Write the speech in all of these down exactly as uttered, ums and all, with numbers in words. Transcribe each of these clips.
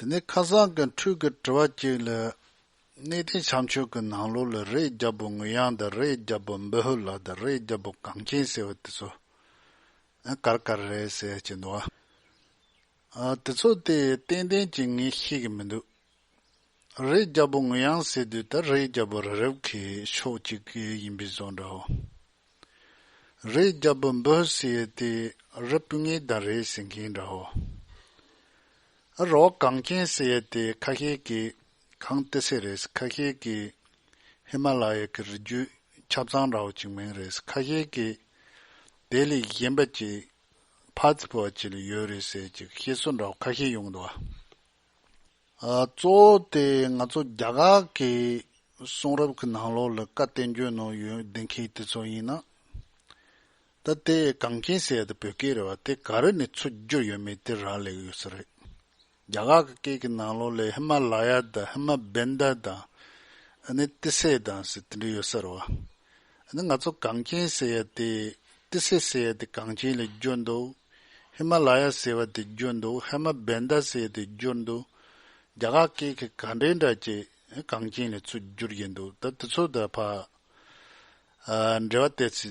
དེ་ནས་ཁ་སང་གི་འཕྲུལ་གྱི་དྲི་བ་གཅིག་ལ། གནས་བརྟན་བྱམས་ཆོས་ཀྱི་ནང་ལོགས་ལ་རིའི་རྒྱལ་པོ་ངུ་དབྱངས་དང་རིའི་རྒྱལ་པོ་འབུལ་ལ་དང་རིའི་རྒྱལ་པོ་གངས་ཅན་ཟེར་བ་དེ་ཚོ་གར་གར་རེད་ཟེར་གྱི་འདུག་ཨ། དེ་ཚོ་དེ་ཏན་ཏན་གྱི་ངས་ཤེས་ཀྱི་མི་འདུག་རིའི་རྒྱལ་པོ་ངུ་དབྱངས་ཟེར་དུས་ད་རིའི་རྒྱལ་པོ་རི་རབ་ཀྱི་ཕྱོགས་གཅིག་གི་ཡིན་པའི་བཟོ་འདྲ་བོ། རིའི་རྒྱལ་པོ་འབུལ་ཟེར་དེ་རི་སྤུ་ངེ་དང་རེད་ཟེར་མཁན་འདྲ་བོ། རི་བོ་གངས་ཅན་ཟེར་དེ་ཁ་ཤས་ཀྱིས་གངས་ཏི་སེ་རེད། ཁ་ཤས་ཀྱིས་ཧི་མ་ལ་ཡ་གི་རི་རྒྱུད་ཆ་ཚང་འདྲ་བོ་ཅིག་མིན་རེད། ཁ་ཤས་ཀྱིས་དེ་ལས་གཞན་པ་ཅིག་ཕར་ཙམ་ཕུ་བ་ཅིག་ལ་ཡོད་རེད་ཟེར་ཅིག་བཤད་སྲོལ་འདྲ་བོ་ཁ་ཤས་ཡོང་འདུག་བ། ཨ། གཙོ་བོ་དེ་ང་ཚོ་རྒྱ་གར་གྱི་གསུང་རབ་ཀྱི་ནང་ལོགས་ལ་བཀའ་བསྟན་འགྱུར་ནང་ཡོད་བསྡད་མཁན་དེ་ཚོ་ཡིན་ན། ད་དེ་གངས་ཅན་ཟེར་ཡ་དེ་བོད་སྐད་རེད་བ། དེ་ག་རེ་ནས་ཚུར་བསྒྱུར་ཡོད་མེད་དེ་རག་ལས་ཡོད་ས་རེད། རྒྱ་གར་གྱི་སྐད་ཀྱི་ནང་ལོགས་ལ་ཧི་མ་ལ་ཡ་དང་ཧི་མ་བན་ད་དང་། ཨ་ནི་ཏི་སེ་དང་ཟེར་དེ་འདྲ་ཡོད་ས་རེད་བ། ཨ་ནི་ང་ཚོ་གངས་ཅན་ཟེར་ཡ་དེ། ཏི་སེ་ཟེར་ཡ་དེ་གངས་ཅན་ལ་བསྒྱུར་འདུག་ཧི་མ་ལ་ཡ་ཟེར་བ་དེ་བསྒྱུར་འདུག་ཧི་མ་བན་ད་ཟེར་ཡ་དེ་བསྒྱུར་འདུག་རྒྱ་གར་སྐད་ཀྱི་ག་འདྲའི་འདྲ་ཅིག་གངས་ཅན་ལ་ཚུར་བསྒྱུར་གྱིན་འདུག་ད་དེ་ཚོ་ད་ཕ། ཨ། འབྲེལ་བ་དེ་ཚོ་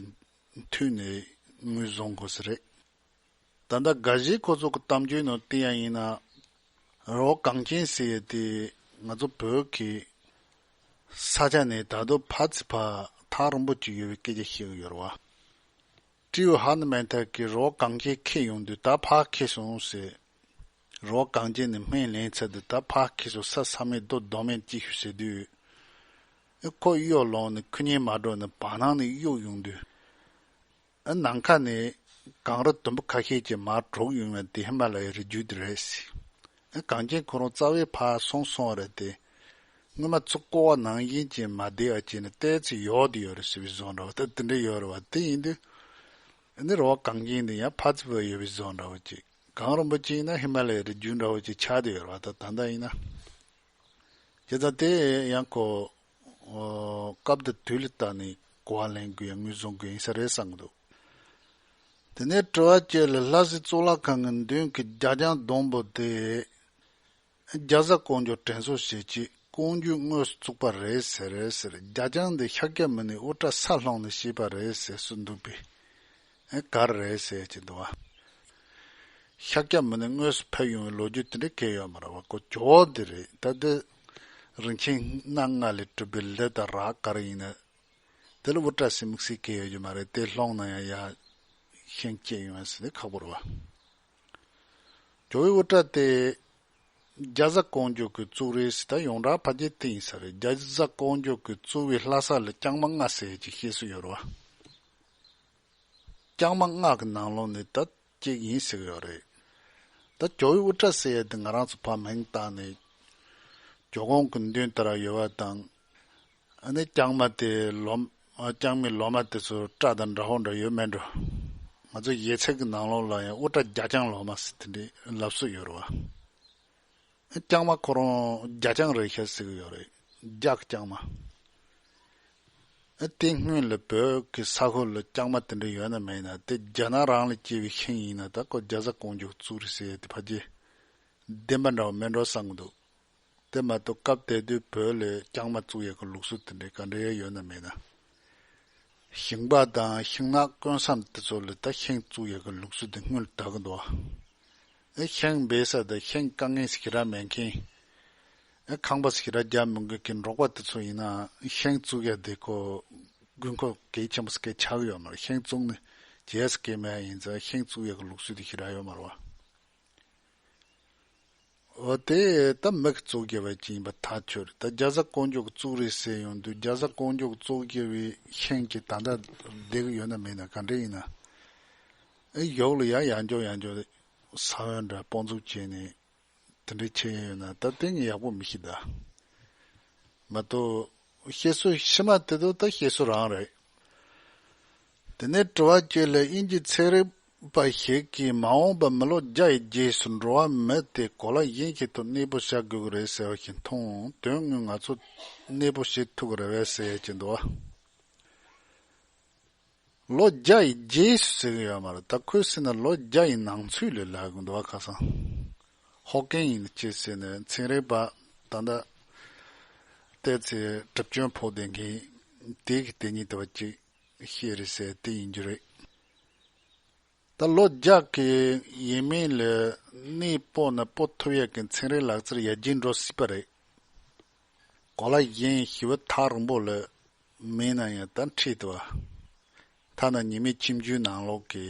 མཐུད་ནས་ངོས་བཟུང་དགོས་ས་རེད། ད་ལྟ་དགའ་བཞི་ཁོ་ཚོ་གི་གཏམ་རྒྱུད་ནང་བལྟས་ཡ་ཡིན་ན། རི་བོ་གངས་ཅན་ཟེར་ཡ་དེ་ང་ཚོ་བོད་ཀྱི་ས་ཆ་ནས་ད་དུང་ཕར་ཙམ་ཕར་ཐག་རིང་པོ་ཅིག་ཡོད་པའི་སྐད་ཆ་བཤད་ཀྱི་ཡོད་རེད་བ། སྤྲེའུ་ཧ་ནུ་མན་ཐ་གིས་རི་བོ་གངས་ཅན་འཁྱེར་ཡོང་དུས་ད་ཕར་འཁྱེར་སོང་ཟེར། རི་བོ་གངས་ཅན་ནས་སྨན་ལེན་ཚར་དུས་ད་ཕར་འཁྱེར་སོང་། ས་ས་མེད་རྡོ་རྡོ་མེད་ཅིག་ཞུ་ཟེར་དུས། ཨེ། ཁོ་གཡོག་ལོག་ནས་ཁུ་ཉན་མ་འགྲོ་ནས་བར་སྣང་ནས་གཡུག་ཡོང་དུས། ཨ། ནམ་མཁའ་ནས་གངས་རི་དུམ་བུ་ཁ་ཤས་ཀྱིས་མར་གྲོགས་ཡོང་བ་དེ་ཧི་མ་ལ་ཡའི་རི་རྒྱུད་དེ་རེད་ཟེར། ཨ། གངས་ཅན་ཁོ་རང་རྩ་བའི་ཕར་སོང་སོང་བ་རེད་དེ། སྔོན་མ་ཚུར་བསྐོར་བ་ནང་བཞིན་གྱི་མ་བསྡད་པ་བྱས་ནས་ཏོག་ཙམ་ཡོག་དེ་ཡོད་རེད་ཟེར་བའི་བཟོ་འདྲ་བ། ད་དེ་འདྲ་ཡོད་རེད་བ། དེ་ཡིན་དུས། ཨ་ནི་རི་བོ་གངས་ཅན་འདི་ཡང་ཕར་ཙམ་ཕུ་བ་ཡོད་པའི་བཟོ་འདྲ་བོ་ཅིག་གངས་རིན་པོ་ཆེ་ཡིན་ན་ཧི་མ་ལ་ཡའི་རི་རྒྱུད་འདྲ་བོ་ཅིག་ཆགས་བསྡད་ཡོད་རེད་བ། ད་ད་ལྟ་ཡིན་ན། བྱས་ཙང་དེ་ཡང་ཁོ། ཨོ། སྐབས་དང་དུས་ལ་བལྟས་ནས་གོ་བ་ལེན་དགོས་ཡ་ངོས་བཟུང་དགོས་ཡིན་ས་རེད་བསམ་གྱི་འདུག་དེ་ནས་དྲི་བ་བཅས་ལ། ལྷ་སའི་གཙུག་ལག་ཁང་གི་མདུན་གྱི་རྒྱ་ལྕང་སྡོང་པོ་དེ། རྒྱ་བཟའ་ཀོང་ཇོ་དྲན་གསོ་བྱེད་ཆེད་ཀོང་ཇོས་དངོས་སུ་བཙུགས་པ་རེད་ཟེར་རེད་ཟེར། རྒྱ་ལྕང་འདི་ཤཱཀྱ་མུ་ནེ་དབུ་སྐྲ་ས་ལྷུང་ནས་བྱས་པ་རེད་ཟེར་སྲོལ་འདུག་པས། ཨེ། ག་རེ་རེད་ཟེར་གྱི་འདུག་བ། ཤཱཀྱ་མུ་ནེ་དངོས་སུ་ཕེབས་ཡོང་བའི་ལོ་རྒྱུས་དེ་འདྲ་གང་ཡང་ཡོད་མ་རེད་བ། ཁོ་ཇོ་བོ་འདི་རེད། ད་འདི་རིན་ཆེན་སྣ་ལྔ་ལས་གྲུབ་པའི་ལི་དང་ར་ག་རེ་ཡིན་ན། དེ་ལ་དབུ་སྐྲ་ཟེར་དམིགས་བསལ་གང་ཡང་ཡོད་མ་རེད། དེ་ལྷུང་ན་ཡང་ཡར་ཤིང་སྐྱེས་ཡོང་ཡ་ཟེར་ནས་ཁག་པོ་རེད་བ། ཇོ་བོའི་དབུ་སྐྲ་དེ་རྒྱ་བཟའ་ཀོང་ཇོ་གིས་བཙུགས་རེད་ཟེར། ད་ཡོངས་གྲགས་ཕལ་ཆེར་དེ་ཡིན་ས་རེད། རྒྱ་བཟའ་ཀོང་ཇོ་གིས་བཙུགས་པའི་ལྷ་ས་ལ་ལྕང་མ་ལྔ་ཟེར་ཡ་ཅིག་བཤད་སྲོལ་ཡོད་རེད་བ། ལྕང་མ་ལྔ་གི་ནང་ལོགས་ནས་ད་གཅིག་ཡིན་ཟེར་གི་ཡོད་རེད། ད་ཇོ་བོའི་དབུ་སྐྲ་ཟེར་ཡ་དེ་ང་རང་ཚོ་ཕར་མིང་བཏགས་ནས་ཇོ་ཁང་གི་མདུན་ལྟར་ཡོད་པ་དང་། ཨ་ནི་ལྕང་མ་དེ་ལོ། ལྕང་མའི་ལོ་མ་དེ་ཚོ་སྐྲ་དང་འདྲ་པོ་འདྲ་ཡོད་མེད་འགྲོ། ང་ཚོ་གཞས་ཚིག་གི་ནང་ལོགས་ལ་ཡང་དབུ་སྐྲ་རྒྱ་ལྕང་ལོ་མ་ཟེར་དེ་འདྲའི་ལབ་སྲོལ་ཡོད་རེད་བ། ལྕང་མ་ཁོ་རང་རྒྱ་ལྕང་རེད་ཤག་ཟེར་གི་ཡོད་རེད། རྒྱ་གི་ལྕང་མ། དེ་སྔོན་ལ་བོད་ཀྱི་ས་ཁུལ་ལ་ལྕང་མ་དེ་འདྲ་ཡོད་ན་མེད་ན། དེ་རྒྱ་ནག་རང་ལ་སྐྱེས་པའི་ཤིང་ཡིན་ན་ད་ཁོ་རྒྱ་བཟའ་ཀོང་ཇོ་གིས་བཙུགས་རེད་ཟེར་ཡ་དེ་ཕལ་ཆེར་བདེན་པ་འདྲ་བོ་མེད་འགྲོ་བསམ་གི་འདུག་དེ་མ་གཏོགས་སྐབས་དེ་དུས་བོད་ལ་ལྕང་མ་བཙུགས་ཡ་གི་ལུགས་སྲོལ་དེ་འདྲ་ག་འདྲ་ཡང་ཡོད་ན་མེད་ན། ཞིང་པ་དང་ཤིང་ནགས་སྐོན་མཚམས་དེ་ཚོ་ལ་ད་ཤིང་བཙུགས་ཡ་གི་ལུགས་སྲོལ་དེ་སྔོན་ལ་དར་གི་འདུག་ཨེ། ཤིང་འབད་ས་དང་ཤིང་དཀའ་ངལ་ཞིག་རག་མེད་མཁན། ཨེ། ཁང་པ་ཞིག་རག་རྒྱག་མི་དགོས་མཁན་འབྲོག་པ་དེ་ཚོ་ཡིན་ན་ཤིང་བཙུགས་ཡ་དེ་ཁོ་དགོས་མཁོ་གལ་ཆེན་པོ་ཞིག་ཆགས་ཡོད་མ་རེད། ཤིང་བཙུགས་ནས་བྱས་ས་གལ་མེད་ཡིན་ཙང་ཤིང་བཙུགས་ཡ་གི་ལུགས་སྲོལ་དེ་ཞིག་རག་ཡོད་མ་རེད་བ། འོ། དེ་ད་མི་གིས་བཙུགས་རྒྱུ་བ་ཅིག་ཡིན་པ་ཐག་ཆོད་རེད། ད་རྒྱ་བཟའ་ཀོང་ཇོ་གིས་བཙུགས་རེད་ཟེར་ཡོང་དུས་རྒྱ་བཟའ་ཀོང་ཇོ་གིས་བཙུགས་རྒྱུ་བའི་ཤིང་གི་ད་ལྟ་བསྡད་ཀྱི་ཡོད་ན་མེད་ན་ག་འདྲ་ཡིན་ན། ཨེ། ཡོག་ལ་ཡ་ཡར་འཇོག་ཡར་འཇོག་ས་བོན་འདྲ་སྤོ་འཛུགས་བྱས་ནས་དེ་འདྲ་བྱས་ཡོད་ན་ད་དེ་ངས་ཡག་པོ་མི་ཤེས་ད། མ་གཏོགས་བཤད་སྲོལ་ཕྱི་མ་དེ་ཚོ་ད་བཤད་སྲོལ་རང་རེད། དེ་ནས་དྲི་བ་བཅས་ལ། དབྱིན་ཇིའི་ཚན་རིག་པ་ཞིག་གིས་མ་འོངས་པར་མི་ལོ་བརྒྱ་ཡི་རྗེས་སུ་འགྲོ་བ་མི་དེ་གོ་ལ་གཞན་ཞིག་ཏུ་གནས་སྤོ་བྱ་དགོས་ཀྱི་རེད་ཟེར་བ་ཞིག་མཐོང་། དོན་དངོས་ང་ཚོ་གནས་སྤོ་བྱེད་ཐུབ་ཀྱི་རེད་པས་ཟེར་གྱི་འདུག་ལོ་བརྒྱ་ཡི་རྗེས་སུ་ཟེར་གྱི་ཡོད་མ་རེད། ད་ཁོས་ཟེར་ན་ལོ་བརྒྱ་ཡི་ནང་ཚུད་ལ་ལབ་ཀྱི་འདུག་ཁ་སང་། ཧོ་ཀེན་ཡིན་ཅེས་ཟེར་ནས་ཚན་རིག་པ་ད་ལྟ་བལྟས་ཚེ་གྲུབ་སྐྱོན་ཕོག་བསྡད་མཁན་དེ་གི་དེ་ཉིད་དུ་བ་ཅིག་ཤེས་རེད་ཟེར་དེ་ཡིན་རྒྱུ་རེད། ད་ལོ་བརྒྱ་གི་ཡས་མས་ལ་གནས་སྤོ་ན་སྤོ་ཐུབ་ཡག་གི་ཚན་རིག་ལག་རྩལ་ཡར་རྒྱས་འགྲོ་སྲིད་པ་རེད། གོ་ལ་གཞན་ཞི་བ་ཐག་རིང་པོ་ལ་མིན་ན་ཡང་ད་འཁྲིད་དུ་བ། ཐ་ན་ཉི་མའི་ཁྱིམ་རྒྱུད་ནང་ལོགས་ཀྱི་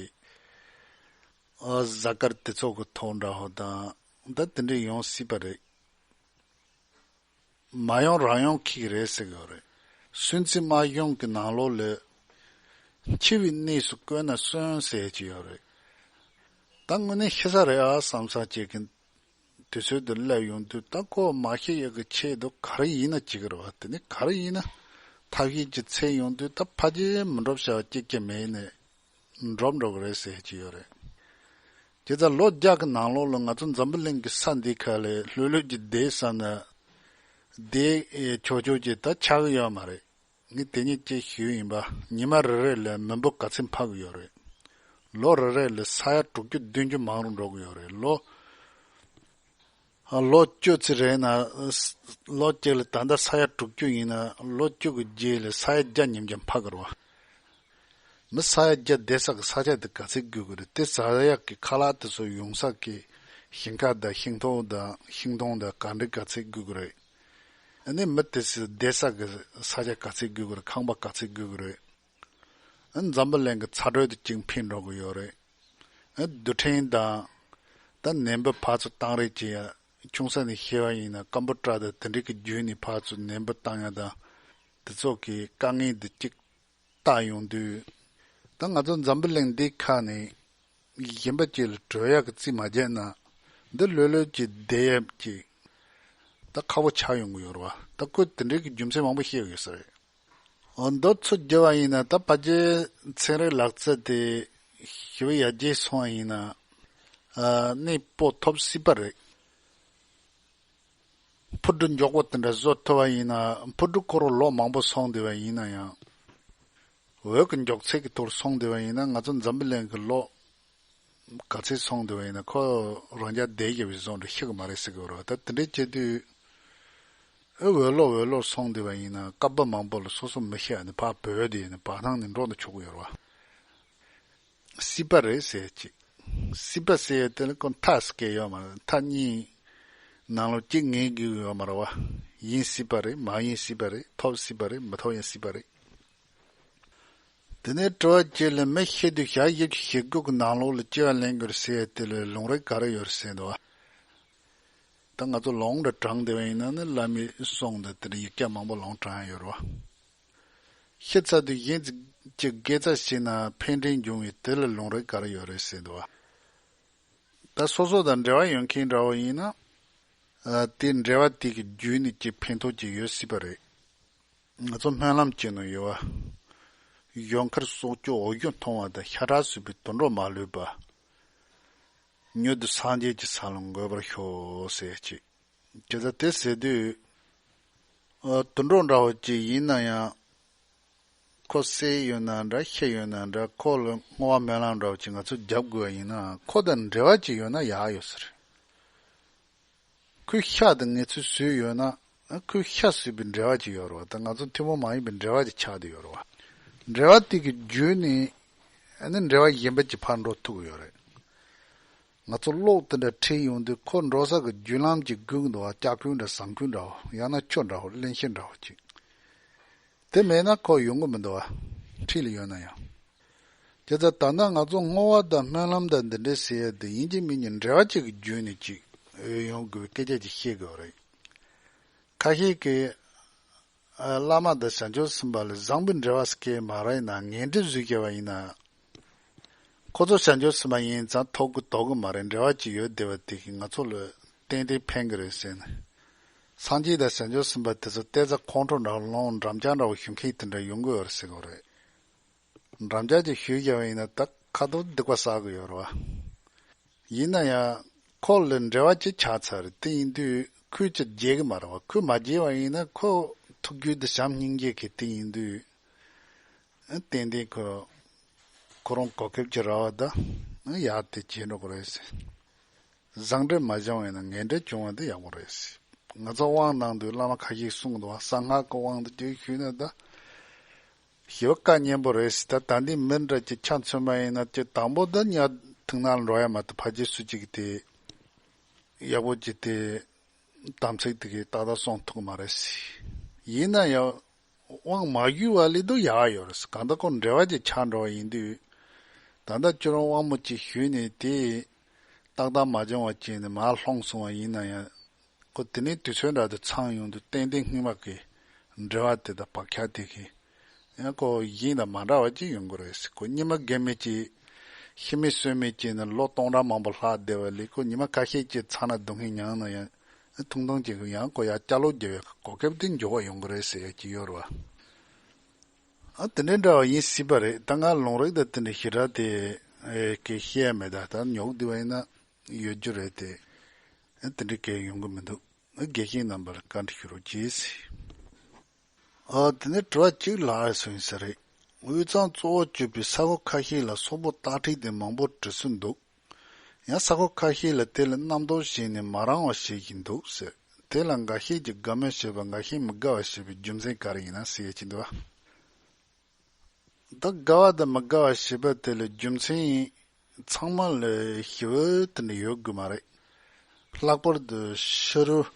ཨ་གཟའ་སྐར་དེ་ཚོ་གི་ཐོག་འདྲ་ཧོ་དང་ད་དེ་འདྲ་ཡོང་སྲིད་པ་རེད། མ་ཡོང་རང་ཡོང་ཁིག་རེད་ཟེར་གི་ཡོད་རེད། སུན་ཙི་དམར་གཞུང་གི་ནང་ལོགས་ལ་འཆི་བའི་གནས་སུ་བཀོད་ན་གསོན་ཟེར་གྱི་ཡོད་རེད། ད་དངོས་གནས་ཤི་ས་རེད་ཨ་བསམ་ས་ཅིག་གི་དུས་ཚོད་དུ་སླེབས་ཡོང་དུས་ད་ཁོ་མ་ཤི་ཡག་གི་ཆེད་དུ་ག་རེ་ཡིན་ན་བྱེད་ཀྱི་རེད་བ། དེ་ནི་ག་རེ་ཡིན་ན་ཐབས་ཤེས་ཀྱི་ཚད་ཡོང་དུས་ད་ཕ་རྗེས་མི་འགྲོ་བྱ་བ་གཅིག་ཀྱང་མེད་ནས་འགྲོ་འགྲོ་གི་རེད་ཟེར་གྱི་ཡོད་རེད། དེ་ལྟར་ལོ་བརྒྱ་གི་ནང་ལོགས་ལ་ང་ཚོ་འཛམ་བུ་གླིང་གི་ས་འདི་ཁ་ལས་ལྷོད་ལྷོད་ཀྱི་བསྡད་ས་ན་བསྡད་ཆོག་ཆོག་ཅིག་ད་ཆགས་ཀྱི་ཡོད་མ་རེད། ངས་དེ་ཉིད་ཅེས་ཞུས་ཡིན་པ། ཉི་མ་རེ་རེ་ལ་མི་འབོར་ག་ཚད་འཕར་གི་ཡོད་རེད། ལོ་རེ་རེ་ལ་ས་ཡ་དྲུག་ཅུ་བདུན་ཅུ་མང་རུ་འགྲོ་གི་ཡོད་རེད། ལོ་ལོ་བཅུ་ཙམ་རེད་ན། ལོ་གཅིག་ལ་ད་ལྟ་ས་ཡ་དྲུག་ཅུ་ཡིན་ན་ལོ་བཅུ་གི་རྗེས་ལ་ས་ཡ་བརྒྱ་ཉིས་བརྒྱ་འཕར་གི་རེད་བ། མི་ས་ཡ་བརྒྱ་བསྡད་ས་གི་ས་ཆ་དེ་ག་ཚད་དགོས་ཀྱི་རེད། དེ་ཟ་ཡག་གི་ཁ་ལག་དེ་ཚོ་ཡོང་ས་གི་ཞིང་ཁ་དང་ཤིང་ཏོག་དང་ཤིང་སྡོང་དང་ག་འདྲ་ག་ཚད་དགོས་ཀྱི་རེད། ཨ་ནི་མི་དེ་ཚོ་བསྡད་ས་གི་ས་ཆ་ག་ཚད་དགོས་ཀྱི་རེད། ཁང་པ་ག་ཚད་དགོས་ཀྱི་རེད། ཨ་འཛམ་བུ་གླིང་གི་ཚ་དྲོད་དེ་གཅིག་འཕེལ་འགྲོ་གི་ཡོད་རེད། ཨ་རྡུལ་ཕྲན་དང་། ད་ནད་འབུ་ཕར་ཚུར་བཏང་རེས་བྱེད་ཡ། ཆུང་ས་ནས་ཤེས་པ་ཡིན་ན་ཀམ་པུ་ཊར་དང་དེ་འདྲ་གི་བརྒྱུད་ནས་ཕར་ཚུར་ནད་འབུ་བཏང་ཡ་དང་། དེ་ཚོ་གི་དཀའ་ངལ་འདི་གཅིག་བལྟ་ཡོང་དུས། ད་ང་ཚོ་འཛམ་བུ་གླིང་འདི་ཁ་ནས་གཞན་པ་ཅིག་ལ་བྲོས་ཡག་གི་རྩིས་མ་བརྒྱབ་ན། འདི་ལྷོད་ལྷོད་ཀྱི་བསྡད་ཡ་ཅིག་ད་ཁག་པོ་ཆགས་ཡོང་གི་ཡོད་རེད་བ། ད་ཁོས་དེ་འདྲའི་གི་རྒྱུ་མཚན་མང་པོ་བཤད་ཡོད་ས་རེད། འོ་འདི་ཚོ་བརྒྱབ་པ་ཡིན་ན་ད་ཕལ་ཆེར་ཚན་རིག་ལག་རྩལ་དེ་ཞེ་པོ་ཡར་རྒྱས་སོང་བ་ཡིན་ན། ཨ་གནས་སྤོ་ཐུབ་སྲིད་པ་རེད། འཕུར་གྲུ་མགྱོགས་པོ་དེ་འདྲ་བཟོ་ཐུབ་པ་ཡིན་ན་འཕུར་གྲུ་ཁོ་རང་ལོ་མང་པོ་སོང་བསྡད་པ་ཡིན་ན་ཡང་། འོད་ཀྱི་མགྱོགས་ཚད་ཀྱི་ཐོག་སོང་བསྡད་པ་ཡིན་ན་ང་ཚོ་འཛམ་བུ་གླིང་གི་ལོ་ག་ཚད་སོང་བསྡད་པ་ཡིན་ན་ཁོ་རང་རྐྱ་བསྡད་ཡོད་པའི་བཟོ་འདྲ་ཤི་གི་མ་རེད་ཟེར་གི་ཡོད་རེད་བ། ད་དེ་འདྲའི་བྱེད་དུས། ཨེ་འོད་ལོ་འོད་ལོ་སོང་བསྡད་པ་ཡིན་ན་སྐབས་མང་པོ་ལ་སོ་སོ་མི་ཤེས་ནས་ཕར་བྲོས་ཏེ་ནས་བར་སྣང་ནས་འགྲོ་ན་ཆོག་གི་ཡོད་རེད་བ། སྲིད་པ་རེད་ཟེར་ཅིག་སྲིད་པ་ཟེར་ཡ་དེ་ལ་ཁོ་མཐའ་སྐད་ཡོད་མ་རེད། མཐའ་གཉིས་ནང་ལོགས་གཅིག་ངེས་དགོས་ཡོད་མ་རེད་བ། ཡིན་སྲིད་པ་རེད། མ་ཡིན་སྲིད་པ་རེད། ཐོབ་སྲིད་པ་རེད། མི་ཐོབ་ཡང་སྲིད་པ་རེད། དེ་ནས་དྲི་བ་གཅིག་ལ་མི་ཤི་དུས་ཞག་བཞི་བཅུ་ཞེ་དགུ་གི་ནང་ལོགས་ལ་སྐྱེ་བ་ལེན་དགོས་རེད་ཟེར་ཡ་དེ་ལ་ལུང་རིགས་ག་རེ་ཡོད་རེད་ཟེར་འདུག་བ། ད་ང་ཚོ་ལུང་འདྲ་དྲངས་བསྡད་པ་ཡིན་ན་ནི་བླ་མའི་གསུང་དང་དེ་འདྲ་ཡིག་ཆ་མང་པོ་ལུང་དྲངས་ཡོད་རེད་བ། ཤི་ཚར་དུས་གཞན་གྱི་དགེ་རྩ་བྱས་ན་ཕན་འབྲས་འབྱུང་བའི་དེ་ལ་ལུང་རིགས་ག་རེ་ཡོད་རེད་ཟེར་འདུག་བ། ད་སོ་སོ་དང་འབྲེལ་བ་ཡོད་མཁན་འདྲ་བོ་ཡིན་ན། ཨ་དེ་འབྲེལ་བ་དེ་གི་བརྒྱུད་ནས་ཀྱི་ཕན་ཐོགས་ཀྱི་ཡོད་སྲིད་པ་རེད། ང་ཚོ་སྨོན་ལམ་བྱེད་ནོ་ཡོད་བ། གཞོན་མཁར་སྲོག་གཅོད་འོ་སྐྱོ་མཐོང་བ་དང་ཤ་ཁྲག་གསོད་པའི་དུད་འགྲོ་མ་ལུས་པ། མྱུར་དུ་སངས་རྒྱས་ཀྱི་ས་ལ་འགོད་པར་ཤོག་ཟེར་ཅིག་དེ་ལྟར་དེ་ཟེར་དུས། ཨ་དུད་འགྲོ་འདྲ་བོ་ཅིག་ཡིན་ན་ཡང་། ཁོ་བསད་ཡོད་ན་འདྲ་ཤི་ཡོད་ན་འདྲ་ཁོ་ལ་བསྔོ་བ་སྨོན་ལམ་འདྲ་བོ་ཅིག་ང་ཚོ་རྒྱབ་དགོས་པ་ཡིན་ན་ཁོ་དང་འབྲེལ་བ་ཅིག་ཡོད་ན་ཡག་ཡོད་ས་རེད། ཁོའི་ཤ་དང་ངེས་ཚུལ་བཟོས་ཡོད་ན། ཁོའི་ཤ་ཟོས་པའི་འབྲེལ་བ་ཅིག་ཡོད་རེད་བ། ད་ང་ཚོ་ཐུན་མོང་མ་ཡིན་པའི་འབྲེལ་བ་ཅིག་ཆགས་བསྡད་ཡོད་རེད་བ། འབྲེལ་བ་དེ་གི་བརྒྱུད་ནས་ཨ་ནི་འབྲེལ་བ་གཞན་པ་ཅིག་ཕར་འགྲོ་ཐུབ་ཀྱི་ཡོད་རེད། ང་ཚོ་གློག་དེ་འདྲ་ཁྲིད་ཡོང་དུས་ཁོ་འགྲོ་ས་གི་བརྒྱུད་ལམ་ཅིག་སྒུག་འདུག་བ། ལྕགས་ཀྱུ་འདྲ་ཟངས་ཀྱུ་འདྲ་བོ་ཡང་ན་ཆུ་འདྲ་བོ་གླིང་བཞི་འདྲ་བོ་ཅིག་དེ་མེད་ན་ཁོ་ཡོང་གི་མི་འདུག་བ། འཁྲིས་ལ་ཡོད་ན་ཡང་། དེ་ཚོ་ད་ལྟ་ང་ཚོ་བསྔོ་བ་དང་སྨོན་ལམ་དང་འདི་འདྲས་ཟེར་ཡ་དེ་ཡིན་གཅིག་མིན་གཅིག་འབྲེལ་བ་གཅིག་གི་བརྒྱུད་ནས་ཅིག་ཡོང་དགོས་པའི་སྐད་ཆ་ཅིག་བཤད་དགོས་པ་རེད། ཁ་ཤས་ཀྱིས་ཨ་བླ་མ་དང་བྱང་ཆུབ་སེམས་དཔའ་ལ་བཟང་པོའི་འབྲེལ་བ་སྐྱེལ་མ་རེད་ན་ངན་འབྲེལ་བཟོས་བསྐྱལ་བ་ཡིན་ན། ཁོ་ཚོ་བྱང་ཆུབ་སེམས་དཔའ་ཡིན་ཙང་ཐོབ་ཀྱི་དོགས་ཀྱི་མ་རེད། འབྲེལ་བ་ཅིག་ཡོད་བསྡད་པ་དེ་གིས་ང་ཚོ་ལ་ཏན་ཏན་ཕན་གྱི་རེད་ཟེར་ནས། སངས་རྒྱས་དང་བྱང་ཆུབ་སེམས་དཔའ་དེ་ཚོ་ལྟས་ཙ་ཁོང་ཁྲོ་འདྲ་ལོང་འགྲམ་ལྕག་འདྲ་བོ་ཞུ་མཁན་དེ་འདྲ་ཡོང་གི་ཡོད་རེད་ཟེར་གི་རེད། འགྲམ་ལྕག་ཅིག་ཞུས་བཞག་པ་ཡིན་ན་ད་ཁ་ཐུག་སྡིག་པ་བསགས་གི་ཡོད་རེད་བ། ཡིན་ན་ཡང་ཁོ་ལ་འབྲེལ་བ་ཅིག་ཆགས་ཚར་རེད། དེ་ཡིན་དུས་ཁོས་ཅིག་བརྗེད་གི་མ་རེད་བ། ཁོས་མ་བརྗེད་པ་ཡིན་ན་ཁོ་ཐུགས་རྒྱུད་དུ་བྱམས་སྙིང་རྗེ་གི་དེ་ཡིན་དུས། ཏན་ཏན་ཁོ་ཁོ་རང་གོ་སྐབས་ཀྱི་ར་བ་ད་ཡག་དེ་བྱེད་འགྲོ་གི་རེད་ཟེར། བཟང་འབྲེལ་མ་བྱུང་བ་ཡིན་ན་ངན་འབྲེལ་བྱུང་བ་འདི་ཡག་པོ་རེད། ང་ཚོ་དབང་གནང་དུས་བླ་མ་ཁ་ཤས་གསུངས་འདུག་བ། གསང་སྔགས་ཀྱི་དབང་དུ་བསྡུས་ཞུས་ན་ད། ཞི་བ་བཀའ་གཉན་པོ་རེད་ཟེར། ད་ད་འདི་མི་འདྲ་ཅིག་ཆ་མཚོན་པ་ཡིན་ན་ཅིག་དང་པོ་ད་ཉ་ཐུག་ན་འགྲོ་ཡ་མ་གཏོགས་ཕལ་ཆེར་སུ་གཅིག་དེ་ཡག་པོ་ཅིག་དེ་དམ་ཚིག་དེ་གི་ཏག་ཏག་སྲུང་ཐུབ་མ་རེད་ཟེར། ཡིན་ན་ཡང་དབང་མ་ཞུས་པ་ལས་དུ་ཡག་ཡོད་རེད་ཟེར། གང་ལྟར་ཁོ་འབྲེལ་བ་ཅིག་ཆགས་འགྲོ་བ་ཡིན་དུས། ད་ལྟ་ཁྱོད་རང་དབང་མོ་ཅིག་ཞུས་ནས་དེ་ཏག་ཏག་མ་བྱུང་བ་བྱས་ནས་མར་ལྷུང་སོང་བ་ཡིན་ན་ཡང་། ཁོ་དེ་ནས་དུས་ཚོད་འདྲ་དུ་ཚང་ཡོང་དུས་ཏན་ཏན་སྔོན་མ་གི་འབྲེལ་བ་དེ་དང་བག་ཆགས་དེ་གི་ཡང་ཁོ་གཞན་དང་མ་འདྲ་བ་ཅིག་ཡོང་གི་རེད། ཁོ་ཉི་མ་རྒན་མེད་ཅིག་ཤི་མེད་གསོན་མེད་ཅིག་ནས་ལོ་སྟོང་ཕྲག་མང་པོ་ལྷག་བསྡད་པ་ལས་ཁོ་ཉི་མ་ཁ་ཤས་ཅིག་ཚ་ན་སྡུག་བསྔལ་མྱངས་ན་ཡང་ཐུང་ཐུང་ཅིག་ཡང་ཁོ་ཡར་བསྐྱར་ལོག་རྒྱབ་ཡག་གི་གོ་སྐབས་དེ་མགྱོགས་པ་ཡོང་གི་རེད་ཟེར་ཡག་ཅིག་ཡོད་རེད་བ། ཨ་དེ་འདྲའི་འདྲ་བ་ཡིན་སྲིད་པ་རེད། ད་ང་ལུང་རིགས་དང་དེ་འདྲའི་ཞེ་དྲག་དེ་ཨེ་གི་ཤེས་ཡ་མེད། ད་ད་ཉོག་བསྡུས་པ་ཡིན་ན་ཡོད་རྒྱུ་རེད་དེ། ཨ་དེ་འདྲའི་གས་ཡོང་གི་མི་འདུག་ཨ་དགེ་བཤེས་རྣམ་པ་ལ་བཀའ་འདྲི་ཞུ་རོགས་གྱིས། ཨ་དེ་ནས་དྲི་བ་གཅིག་ལྷག་སོང་ཡིན་ས་རེད། དབུས་གཙང་གཙོ་བོ་གྱུར་པའི་ས་ཁུལ་ཁ་ཤས་ལ་སོག་པོ་སྟག་ཁྲིད་དེ་མང་པོ་འགྲོ་སྲོལ་འདུག་ཡང་ས་ཁུལ་ཁ་ཤས་ལ་དེ་ལ་རྣམ་རྟོག་བྱས་ནས་མ་རངས་པ་བྱེད་བཞིན་འདུག་ཟེར། དེ་ལ་འགའ་ཤས་ཀྱིས་དགའ་མོས་བྱེད་པ། འགའ་ཤས་མི་དགའ་བ་བྱེད་པའི་རྒྱུ་མཚན་ག་རེ་ཡིན་ན་ཟེར་ཡ་ཅིག་འདུག་བ། ད་དགའ་བ་དང་མི་དགའ་བ་བྱེད་པ་དེ་ལ་རྒྱུ་མཚན་ཚང་མ་ལ་ཞི་བ་དེ་འདྲ་ཡོད་དགོས་མ་རེད། ལྷག་པར་དུ་ཕྱི་རོལ་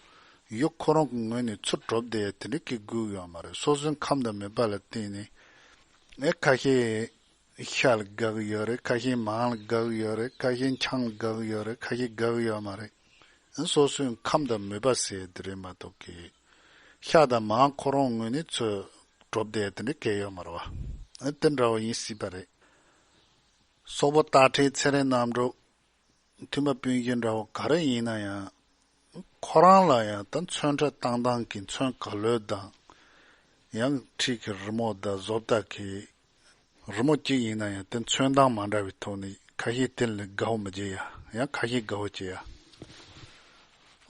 ཡུལ་ཁོ་རང་གི་ངོས་ནས་ཚུར་གྲུབ་བསྡད་ཡ་དེ་འདྲ་གི་དགོས་ཡོད་མ་རེད། སོ་སོའི་ཁམས་དང་མོས་པ་ལ་བརྟེན་ནས་ཨེ་ཁ་ཤས་ཤ་ལ་དགའ་གི་ཡོད་རེད། ཁ་ཤས་མང་ལ་དགའ་གི་ཡོད་རེད། ཁ་ཤས་ཆང་ལ་དགའ་གི་ཡོད་རེད། ཁ་ཤས་དགའ་གི་ཡོད་མ་རེད། སོ་སོའི་ཁམས་དང་མོས་པ་ཟེར་དེ་རེད་མ་གཏོགས་ཀྱི། ཤ་དང་མང་ཁོ་རང་ངོས་ནས་ཚུར་གྲུབ་བསྡད་དེ་འདྲ་གས་ཡོད་མ་རེད་བ། དེ་འདྲ་བོ་ཡིན་སྲིད་པ་རེད། སོག་པོ་སྟག་ཁྲིད་ཚེ་རིང་རྣམ་གྲོལ། མཐུན་པ་སྤུན་བཞི་འདྲ་བོ་ག་རེ་ཡིན་ན་ཡང་། ཁོ་རང་ལ་ཡང་ད་མཚོན་ཁྲ་བཏང་སྟངས་ཀྱི་མཚོན་ག་ལོད་དང་། ཡང་ཁྲིད་ཀྱི་རི་མོ་དང་བཟོ་ལྟ་གི་རི་མོ་གཅིག་ཡིན་ན་ཡང་དེ་མཚོན་སྟངས་མ་འདྲ་བའི་ཐོག་ནས་ཁ་ཤས་དེ་ལ་དགའ་བོ་མི་བྱེད་ཡ། ཡང་ཁ་ཤས་དགའ་བོ་བྱེད་ཡ།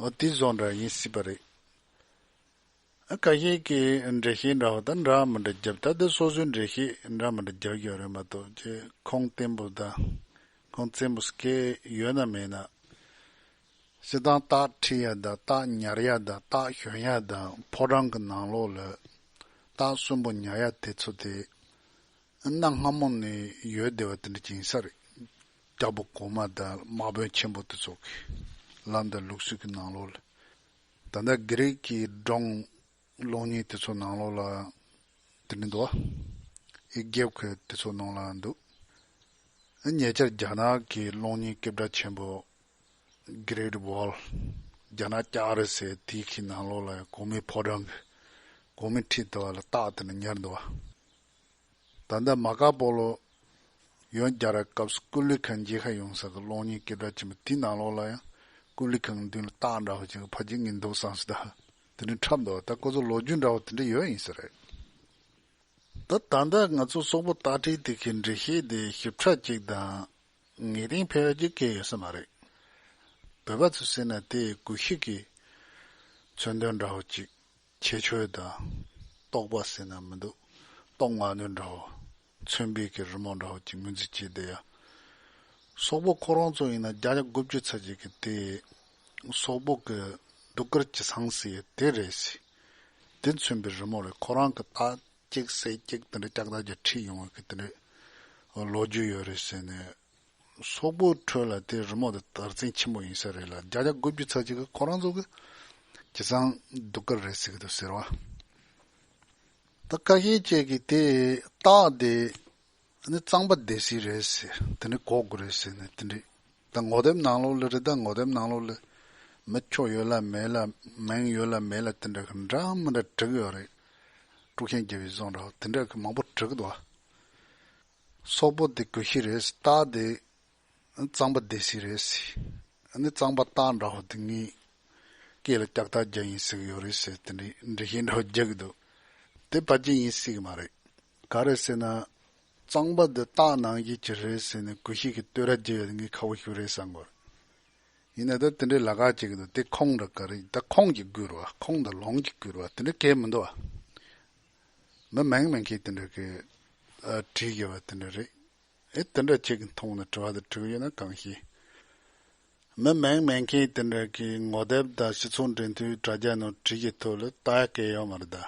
འོ་དེ་བཟོ་འདྲ་ཡིན་སྲིད་པ་རེད། ཨ་ཁ་ཤས་ཀྱིས་འགྲེལ་བཤད་འདྲ་བོ་དང་འདྲ་མི་འདྲ་བརྒྱབ། ད་དེ་སོ་སོའི་འགྲེལ་བཤད་འདྲ་མི་འདྲ་རྒྱག་ཡོད་རེད་མ་གཏོགས་ཀྱི་ཁུངས་བརྟན་པོ་དང་ཁུངས་བཙན་པོ་སྐད་ཡོད་ན་མེད་ན། སྤྱིར་བཏང་སྟག་ཁྲིད་ཡ་དང་སྟག་ཉར་ཡ་དང་སྟག་ཞོན་ཡ་དང་ཕོ་བྲང་གི་ནང་ལོགས་ལ་སྟག་གསོན་པོ་ཉར་ཡ་དེ་ཚོ་དེ་གནའ་སྔ་མོ་ནས་ཡོད་བསྡད་པ་དེ་འདྲ་ཅིག་ཡིན་ས་རེད། རྒྱལ་པོ་གོང་མ་དང་དམག་དཔོན་ཆེན་པོ་དེ་ཚོ་གི་ལམ་དང་ལུགས་སྲོལ་གྱི་ནང་ལོགས་ལ། ད་ལྟ་གྷི་རིག་གི་སྒྲུང་གློག་བརྙན་དེ་ཚོ་ནང་ལོགས་ལ་དེ་འདྲ་འདུག་བ། ཨི་རྒྱལ་ཁབ་དེ་ཚོ་ནང་ལ་འདུག་ཨ་ཉེ་ཆར་རྒྱ་ནག་གི་གློག་བརྙན་སྐད་གྲགས་ཆེན་པོ་Great Wall རྒྱ་ནག་བསྐྱར་རེ་ཟེར་དེའི་གི་ནང་ལོགས་ལ་གོང་མའི་ཕོ་བྲང་གི་གོང་མའི་ཁྲི་ལྟ་བ་ལ་སྟག་དེ་འདྲ་ཉར་འདུག་བ། ད་ལྟ་མ་ཀ་པོ་ལོ་ཡོན་རྒྱལ་རབས་སྐབས་སུ་ཀུ་ལི་ཁང་མཇལ་ཁ་ཡོང་ས་གི་གློག་བརྙན་སྐད་གྲགས་ཆེན་པོ་དེའི་ནང་ལོགས་ལ་ཡང་ཀུ་ལི་ཁང་མདུན་ལ་སྟག་འདྲ་བོ་ཅིག་ཕ་གི་ངས་འདུག་བསམ་སོང་། ད་དེ་འདྲ་འཁྲབ་འདུག་ད་ཁོ་ཚོ་ལོ་རྒྱུས་འདྲ་བོ་དེ་འདྲ་ཡོད་ཡིན་ས་རེད། ད་ད་ལྟ་ང་ཚོ་སོག་པོ་སྟག་ཁྲིད་དེ་གི་འགྲེལ་བཤད་དེ་ཞིབ་ཕྲ་ཅིག་དང་ངེས་གཏན་ཕལ་ཆེར་སྐྱེ་ཡོད་ས་མ་རེད། བོད་པ་ཚོ་ཟེར་ན་དེ་གུ་ཤྲི་གི་མཚོན་དོན་འདྲ་བོ་ཅིག་ཁྱད་ཆོས་དང་རྟོག་པ་ཟེར་ན་མི་འདུག་རྟོག་ངན་དོན་འདྲ་བོ། མཚོན་པའི་གི་རི་མོ་འདྲ་བོ་ཅིག་ངོས་འཛིན་བྱས་བསྡད་ཡ། སོག་པོ་ཁོ་རང་ཚོ་ཡིན་ན་བརྒྱ་ཆ་དགུ་བཅུ་ཚ་གཅིག་གི་དེ་སོག་པོ་གི་གདུགས་དཀར་གྱི་ཚང་ཟེར་ཡ་དེ་རེད་ཟེར། དེ་མཚོན་པའི་རི་མོ་རེད། ཁོ་རང་གི་ད་གཅིག་སེ་གཅིག་དེ་འདྲ་ལྕགས་རྟ་རྒྱ་ཁྲིད་ཡོང་བའི་གི་དེ་འདྲ་ལོ་རྒྱུས་ཡོད་རེད་ཟེར་ནས། སོག་པོའི་ཁྲོད་ལ་དེ་རི་མོ་དེ་དར་ཚན་ཆེན་པོ་ཡིན་ས་རེད་ལ། བརྒྱ་ཆ་དགུ་བཅུ་ཚ་གཅིག་གི་ཁོ་རང་ཚོ་གི་གྱི་ཚང་གདུགས་དཀར་རེད་ཟེར་གི་འདུག་ཟེར་བ། ད་ཁ་ཤས་ཅིག་གིས་དེ་སྟག་དེ་ནི་གཙང་པ་སྡེ་སྲིད་རེད་ཟེར། དེ་ནི་གོ་དགོས་རེད་ཟེར་ནས་དེ་འདྲ། ད་ངོ་དེབ་ནང་ལོགས་ལ་རེད། ད་ངོ་དེབ་ནང་ལོགས་ལ་མི་ཆོག་ཡོད་ལ་མེད་ལ་མིང་ཡོད་ལ་མེད་ལ་དེ་འདྲ་གི་འདྲ་མི་འདྲ་བྲིས་ཡོད་རེད། དཀྲུག་ཤིང་རྒྱབ་པའི་བཟོ་འདྲ་བོ་དེ་འདྲ་གི་མང་པོ་བྲིས་གི་འདུག་སོག་པོ་དེ་གུ་ཤྲི་རེད། སྟག་དེ་གཙང་པ་སྡེ་སྲིད་རེད། ཨ་ནི་གཙང་པ་སྟག་འདྲ་བོ་དེ་ངའི་སྐེ་ལ་ལྕགས་རྟ་རྒྱག་ཡིན་ཟེར་གི་ཡོད་རེད་ཟེར་དེ་འདྲའི་འགྲེལ་བཤད་འདྲ་བོ་རྒྱག་གི་འདུག་དེ་ཕལ་ཆེར་ཡིན་སྲིད་གི་མ་རེད། ག་རེ་ཟེར་ན། གཙང་པ་འདི་སྟག་ནང་བཞིན་གྱི་རེད་ཟེར་ནས་གུ་ཤྲི་གི་བསྟོད་ར་བརྒྱབ་ཡོད་ངས་ཁག་པོ་ཞིག་རེད་བསམ་གི་ཡོད། ཡིན་ན་ད་དེ་འདྲའི་ལབ་ཁ་ཅིག་གི་འདུག་དེ་ཁུངས་འདྲ་ག་རེ་ད་ཁུངས་ཀྱིས་བསྒུར་བ། ཁུངས་དང་ལུང་གིས་བསྒུར་བ་དེ་འདྲ་གས་མི་འདུག་བ། མི་མང་མང་གིས་དེ་འདྲ་གི་ཨ་བྲིས་ཡོད་པ་དེ་འདྲ་རེད། ཨེ་དེ་འདྲ་ཅིག་མཐོང་ནས་དྲི་བ་དེ་དྲི་གི་ཡོད་ན་གང་ཤེས། མི་མིང་མེད་མཁན་དེ་འདྲ་གི་ངོ་དེབ་དང་སྤྱི་ཚོགས་འབྲེལ་མཐུད་དྲ་རྒྱ་ནང་བྲིས་ཀྱི་ཐོག་ལ་ལྟ་ཡ་གལ་ཡོད་མ་རེད་ད།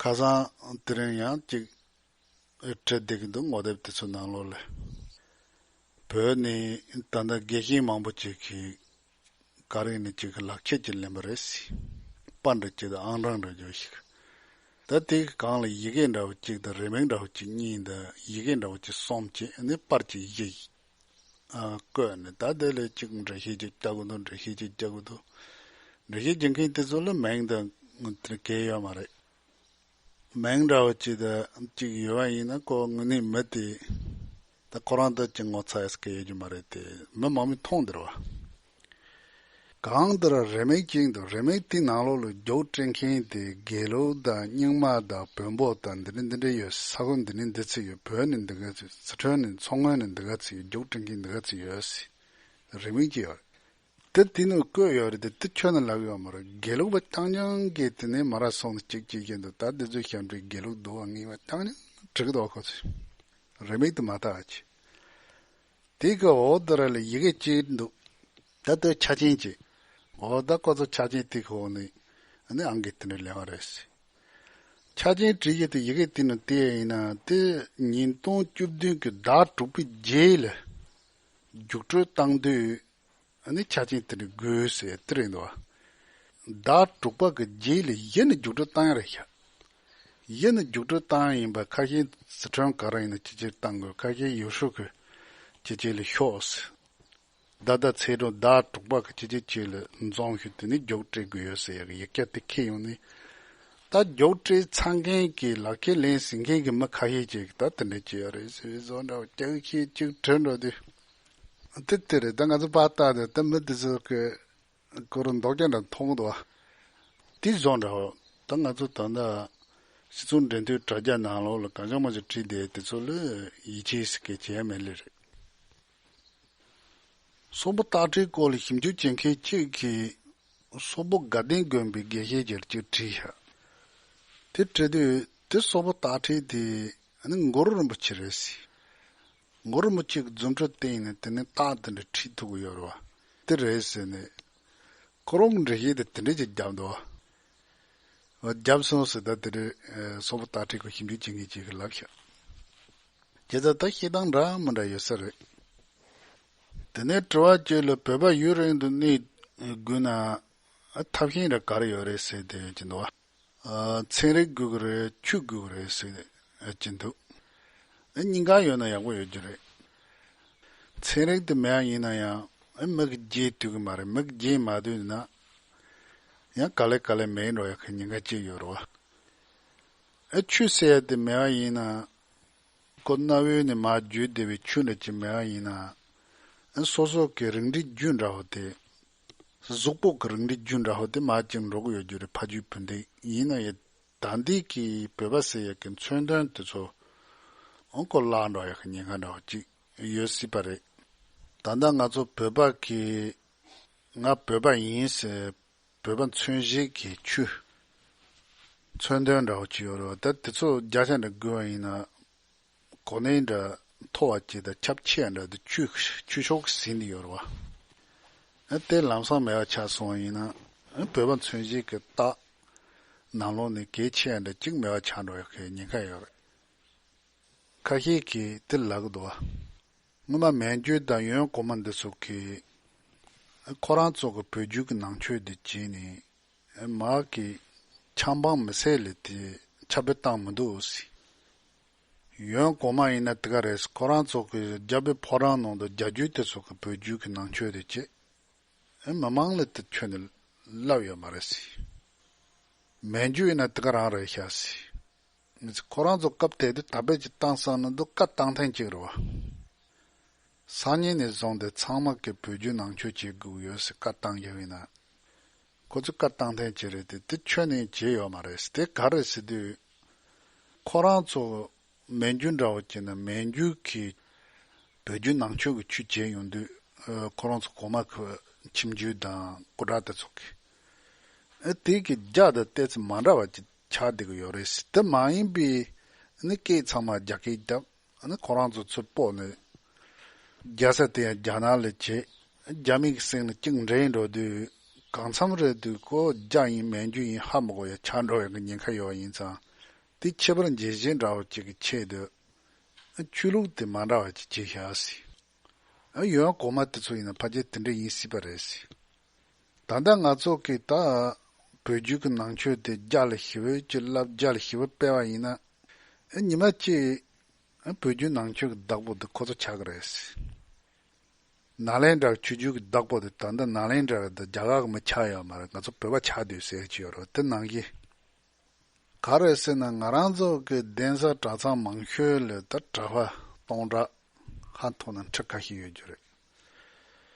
ཁ་སང་དེ་རིང་ཡང་ཅིག་བྲིས་བསྡད་ཀྱི་འདུག་ངོ་དེབ་དེ་ཚོ་ནང་ལོགས་ལ། བོད་ནས་ད་ལྟ་དགེ་རྒན་མང་པོ་ཅིག་གིས་ག་རེ་ནས་ཅིག་གི་ལག་ཁྱེར་ཅིག་ལེན་པ་རེད། པར་འདྲ་ཅིག་དང་ཨང་གྲངས་འདྲ་ཅིག་ཞིག་ད་དེ་གི་སྒང་ལ་ཡི་གེ་འདྲ་བོ་གཅིག་དང་རེ་མིག་འདྲ་བོ་གཅིག་གཉིས་དང་ཡི་གེ་འདྲ་བོ་གཅིག་གསུམ་བྱས་ནས་པར་གཅིག་བཞི་ཨ་བཀོད་ནས། ད་དེ་ལས་གཅིག་འགྲེལ་བཤད་ཅིག་རྒྱག་དགོས་འདུག་འགྲེལ་བཤད་ཅིག་རྒྱག་དགོས་འདུག་འགྲེལ་བཤད་རྒྱག་མཁན་དེ་ཚོ་ལ་མིང་དང་དེ་གལ་ཡོད་མ་རེད། མིང་འདྲ་བོ་གཅིག་དང་གཅིག་ཡོད་པ་ཡིན་ན་ཁོ་དངོས་གནས་མི་དེ་ད་ཁོ་རང་ད་ཅིག་ངོ་ཚ་ཡས་གི་ཡོད་རྒྱུ་མ་རེད་དེ། མི་མང་མོས་མཐོང་བསྡད་རེད་བ། གང་ལྟར་རེ་མིག་གཅིག་འདུག་རེ་མིག་དེའི་ནང་ལོགས་ལ་རྒྱུགས་སྤྲད་མཁན་དེ་དགེ་ལུགས་དང་རྙིང་མ་དང་བོན་པོ་དང་འདི་འདྲ་འདི་འདྲ་ཡོད། ས་ཁུལ་འདི་ནས་འདི་ཚོ་ཡོད། བོད་ནས་འདི་ག་ཚོད། སི་ཁྲོན་ནས་མཚོ་སྔོན་ནས་འདི་ག་ཚོད་ཡོད། རྒྱུགས་སྤྲད་མཁན་འདི་ག་ཚོད་ཡོད་ཟེར། རེ་མིག་གཅིག་ཡོད་རེད། དེ་དེ་ནས་བཀོད་ཡོད་རེད་དེ། དེ་ཁྱོན་ནས་ལབ་ཡོད་མ་རེད། དགེ་ལུགས་པ་རྐྱང་རྐྱང་གིས་དེ་ནས་མར་སོང་ནས་གཅིག་གཅིག་བཞིན་དུ་ད་འདི་ཚོའི་ཞབས་འདྲེན་དགེ་ལུགས་འདུག་བ་ངེས་པ་རྐྱང་རྐྱང་བྲིས་ཀྱི་འདུག་ཁོ་ཚོས། རེ་མིག་དེ་མ་བལྟ་བ་བྱས། དེ་གི་འོག་དེ་ར་ལ་ཡི་གེ་གཅིག་འདུག་ད་ལྟ་ཆ་ཆེན་གཅིག་འོ་ད་ཁོ་ཚོ་ཆ་ཆེན་དེ་གི་འོག་ནས་ཨ་ནི་ཨང་ཀི་དེ་འདྲ་ལེན་པ་རེད་ཟེར། ཆ་ཆེན་བྲིས་ཡོད་དེ་ཡི་གེ་དེ་ནང་བལྟས་ཡིན་ན་དེ་ཉིས་སྟོང་བཅུ་བདུན་གི་ཟླ་དྲུག་པའི་རྗེས་ལ་རྒྱུགས་སྤྲོད་བཏང་དུས་ཨ་ནི་ཆ་ཆེན་དེ་འདྲ་དགོས་ཟེར་དེ་རེད་འདུག་བ། ཟླ་དྲུག་པ་གི་རྗེས་ལ་གཞི་ནས་རྒྱུགས་སྤྲོད་བཏང་ཡ་རེད་ཤག་གཞི་ནས་རྒྱུགས་སྤྲོད་བཏང་ཡ་ཡིན་པ་ཁ་ཤས་སི་ཁྲོན་ག་རེ་ཡིན་ན་ཅི་ཅིར་བཏང་དགོས། ཁ་ཤས་ཡུལ་ཤུལ་གི་ཅི་ཅི་ལ་ཤོག་ཟེར། ད་ལྟ་ཚེས་གྲངས་ཟླ་དྲུག་པ་གི་ཅི་ཅི་ཅི་ལ་འཛོམས་ཤིག་དེ་ནས་རྒྱུགས་སྤྲད་དགོས་ཡོད་ཟེར་ཡ་གི་ཡི་གེ་དེ་ཁྱེར་ཡོང་ནས། ད་རྒྱུགས་སྤྲད་ཚར་མཁན་གྱི་ལག་ཁྱེར་ལེན་ཟིན་མཁན་གྱི་མི་ཁ་ཤས་ཅིག་ད་དེ་འདྲ་བྱས་ཡོད་རེད་ཟེར་བཟོ་འདྲ་བོ་རྒྱག་ཤེས་ཅིག་བྲིས་འགྲོ་དུས། དེ་དེ་རེད། ད་ང་ཚོ་པར་བལྟས་དུས་ད་མི་དེ་ཚོ་གི་ཁོ་རང་མདོག་ཀྱང་འདྲ་མཐོང་གི་འདུག་བ། དེ་བཟོ་འདྲ་བོ། ད་ང་ཚོ་ད་ལྟ་སྤྱི་ཚོགས་འབྲེལ་མཐུད་དྲ་རྒྱ་ནང་ལོགས་ལ་གང་བྱུང་མང་བྱུང་བྲིས་བསྡད་དེ་ཚོ་ལ་ཡིད་ཆེས་ཟེར་མཁན་བྱས་མེད་ལེ་རེད། སོག་པོ་སྟག་ཁྲའི་སྐོར་ལ་ཞིབ་འཇུག་བྱེད་མཁན་གཅིག་གིས་སོག་པོ་དགའ་ལྡན་དགོན་པའི་དགེ་བཤེས་ཅིག་བྲིས་ཤག་དེ་བྲིས་དུས་དེ་སོག་པོ་སྟག་ཁྲའི་དེ་ནི་གུ་རུ་རིན་པོ་ཆེ་རེད་ཟེར། གུ་རུ་རིན་པོ་ཆེ་གི་རྫུ་འཕྲུལ་བསྟན་ནས་དེ་ནས་རྟགས་དེ་འདྲ་ཁྲིད་ཐུབ་ཀྱི་ཡོད་རེད་བ། དེ་རེད་ཟེར་ནས། ཁོ་རང་གི་འགྲེལ་བཤད་དེ་དེ་འདྲ་ཅིག་བརྒྱབ་འདུག་བ། བརྒྱབ་སོང་ཟེར། ད་དེ་འདྲ་སོག་པོ་སྟག་ཁྲའི་སྐོར་ཞིབ་འཇུག་བྱེད་མཁན་ཅིག་གིས་ལབ་ཤག་བྱས་ཙང་ད་བཤད་སྟངས་འདྲ་མི་འདྲ་ཡོད་ས་རེད། དེ་ནས་དྲི་བ་གཅིག་ལ་བོད་པ་ཡུན་རིང་དུ་གནས་དགོས་ན་ཐབས་ཤེས་འདྲ་ག་རེ་ཡོད་རེད་ཟེར་དེ་ཡོད་ཀྱི་འདུག་བ། ཨ། ཚན་རིག་དགོས་ཀྱི་རེད། ཆོས་དགོས་ཀྱི་རེད་ཟེར་གྱི་འདུག་ཨ། གཉིས་ཀ་ཡོད་ན་ཡག་པོ་ཡོད་ཀྱི་རེད། ཚན་རིག་དེ་མེད་པ་ཡིན་ན་ཡང་། ཨ། མི་གིས་བརྗེད་སྡོད་ཀྱི་མ་རེད། མི་གིས་བརྗེད་མ་སྡོད་ན། ཡང་ག་ལེ་ག་ལེ་མེད་འགྲོ་ཡག་གི་ཉེན་ཁ་ཅིག་ཡོད་རེད་བ། ཨ། ཆོས་ཟེར་ཡ་དེ་མེད་པ་ཡིན་ན། ཁོ་གནའ་བོའི་ནས་མར་བརྒྱུད་བསྡད་པའི་ཆོས་འདྲ་ཅིག་མེད་པ་ཡིན་ན། ཨ། སོ་སོ་གི་རིགས་འགྲེ་རྒྱུན་འདྲ་བོ་དེ། གཟུགས་པོ་གི་རིགས་འགྲེ་རྒྱུན་འདྲ་བོ་དེ་མར་ཅིག་འགྲོ་གི་ཡོད་རྒྱུ་རེད། ཕ་རྒྱུད་བུ་འདི་ཡིན་ན་ཡང་ད་འདི་གི་བོད་པ་ཟེར་ཡག་གི་མཚོན་དོན་དེ་ཚོ་ཨང་ཀོ་བརླག་འགྲོ་ཡག་གི་ཉེན་ཁ་འདྲ་བོ་ཅིག་ཡོད་སྲིད་པ་རེད། ད་ལྟ་ང་ཚོ་བོད་པ་གི་ང་བོད་པ་ཡིན་ཟེར། བོད་པ་མཚོན་བྱེད་ཀྱི་ཆོས་མཚོན་དོན་འདྲ་བོ་ཅིག་ཡོད་རེད་བ། ད་དེ་ཚོ་བརྒྱ་ཆ་འདྲ་བགོས་པ་ཡིན་ན། གོ་གནས་འདྲ་མཐོ་བ་ཅིག་དང་ཁྱབ་ཆེ་བ་འདྲ་དེ་ཆོས་ཆོས་ཕྱོགས་ཟིན་ནས་ཡོད་རེད་བ། ཨ། དེ་ལམ་སང་མེད་པ་ཆགས་སོང་བ་ཡིན་ན། ཨ། བོད་པ་མཚོན་བྱེད་ཀྱི་རྟགས་ནང་ལོགས་ནས་གལ་ཆེ་བ་འདྲ་གཅིག་མེད་པ་ཆགས་འགྲོ་ཡག་གི་ཉེན་ཁ་ཡོད་རེད། ཁ་ཤས་ཀྱིས་དེ་ལབ་ཀྱི་འདུག་བ། སྔོན་མ་མན་ཇུ་དང་ཡོན་གོང་མ་འདི་ཚོ་གིས་ཁོ་རང་ཚོ་གི་བོད་བརྒྱུད་ཀྱི་ནང་ཆོས་འདི་བྱས་ནས། མ་གི་ཆབ་འབངས་མི་སེར་ལ་དེ་ཁྱབ་སྤེལ་བཏང་མི་འདུག་ཟེར། ཡོན་གོང་མ་ཡིན་ན་དེ་ག་རེད་ཟེར། ཁོ་རང་ཚོ་གི་རྒྱལ་པོའི་ཕོ་བྲང་ནང་དུ་རྒྱ་བརྒྱུད་དེ་ཚོ་གི་བོད་བརྒྱུད་ཀྱི་ནང་ཆོས་དེ་བྱས། མི་མང་ལ་དེ་ཁྱོན་ནས་བསླབ་ཡོད་མ་རེད་ཟེར། མན་ཇུ་ཡིན་ན་དེ་ག་རང་རེད་ཤག་ཟེར། ཁོ་རང་ཚོ་སྐབས་དེ་དུས་ད་བོད་ཀྱི་ཏང་སང་ནི་འདུག་བཀའ་བཏང་ཐེངས་གཅིག་རེད་བ། སང་ཉིན་ནས་བཟུང་སྟེ་ཚང་མ་གི་བོད་བརྒྱུད་ནང་ཆོས་བྱེད་དགོས་ཡོད་ཟེར་བཀའ་བཏང་ཡོད་ཡིན་ན། ཁོ་ཚོས་བཀའ་བཏང་ཐེངས་གཅིག་རེད་དེ། དེ་ཁྱོན་ནས་བྱས་ཡོད་མ་རེད། དེ་ག་རེད་ཟེར་དུས། ཁོ་རང་ཚོ་མན་ཇུ་འདྲ་བོ་བྱས་ན་མན་ཇུ་གིས་བོད་བརྒྱུད་ནང་ཆོས་ཀྱི་ཆོས་བྱས་ཡོང་དུས། ཨ། ཁོ་རང་ཚོ་གོང་མ་གི་ཁྱིམ་རྒྱུད་དང་སྐུ་དྲག་དེ་ཚོ་གིས། ཨ། དེ་གི་རྒྱ་དང་ཏོག་ཙམ་མ་འདྲ་བ་ཅིག་ཆགས་བསྡད་ཀྱི་ཡོད་རེད་ཟེར། དེ་མ་ཡིན་པའི་ནི་སྐད་ཚང་མ་རྒྱ་སྐད་བརྒྱབ། ཨ་ནི་ཁོ་རང་ཚོ་ཚུར་སྤོས་ནས་རྒྱལ་ས་དེ་ཡང་རྒྱ་ནག་ལ་བྱས། རྒྱ་མི་གི་སེམས་ནང་གཅིག་འདྲེས་འགྲོ་དུས་གང་འཚམ་རེད་དུས་ཁོ་རྒྱ་ཡིན་མན་ཇུ་ཡིན་ཧ་མ་གོ་ཡ་ཆགས་འགྲོ་ཡ་གི་ཉེན་ཁ་ཡོད་ཡིན་ཙང་། དེ་ཁྱད་པར་འབྱེད་བཞིན་འདྲ་བོ་གཅིག་གི་ཆེད་དུ་ཆོས་ལུགས་དེ་མ་འདྲ་བ་ཅིག་བྱས་བཞག་སྲིད། ཡོན་གོང་མ་དེ་ཚོ་ཡིན་ན་ཕལ་ཆེར་དེ་འདྲ་ཡིན་སྲིད་པ་རེད་སྲིད། ད་ལྟ་ང་ཚོ་གི་ད་བོད་བརྒྱུད་ཀྱི་ནང་ཆོས་དེ་རྒྱ་ལ་ཞི་བའི་ཅི་བསླབ་རྒྱ་ལ་ཞི་བ་སྤེལ་བ་ཡིན་ན། ཨེ་ཉི་མ་གཅིག་ཨེ་བོད་བརྒྱུད་ནང་ཆོས་ཀྱི་བདག་པོ་དེ་ཁོ་ཚོ་ཆགས་ཀྱི་རེད། ནཱ་ལེནྡྲ་ཆོས་བརྒྱུད་ཀྱི་བདག་པོ་དེ་ད་ལྟ་ནཱ་ལེནྡྲ་དང་རྒྱ་གར་གྱི་མི་ཆགས་ཡོད་མ་རེད། ང་ཚོ་བོད་པ་ཆགས་བསྡད་ཟེར་གྱི་ཡོད་རེད། དེ་ནང་གི་ག་རེ་ཟེར་ན། ང་རང་ཚོ་གི་གདན་ས་གྲྭ་ཚང་མང་ཤོས་ལ་ད་གྲྭ་པ་སྟོང་ཕྲག་ཧ་མཐོ་ན་ཁྲི་ཁ་ཤས་ཡོད་རྒྱུ་རེད།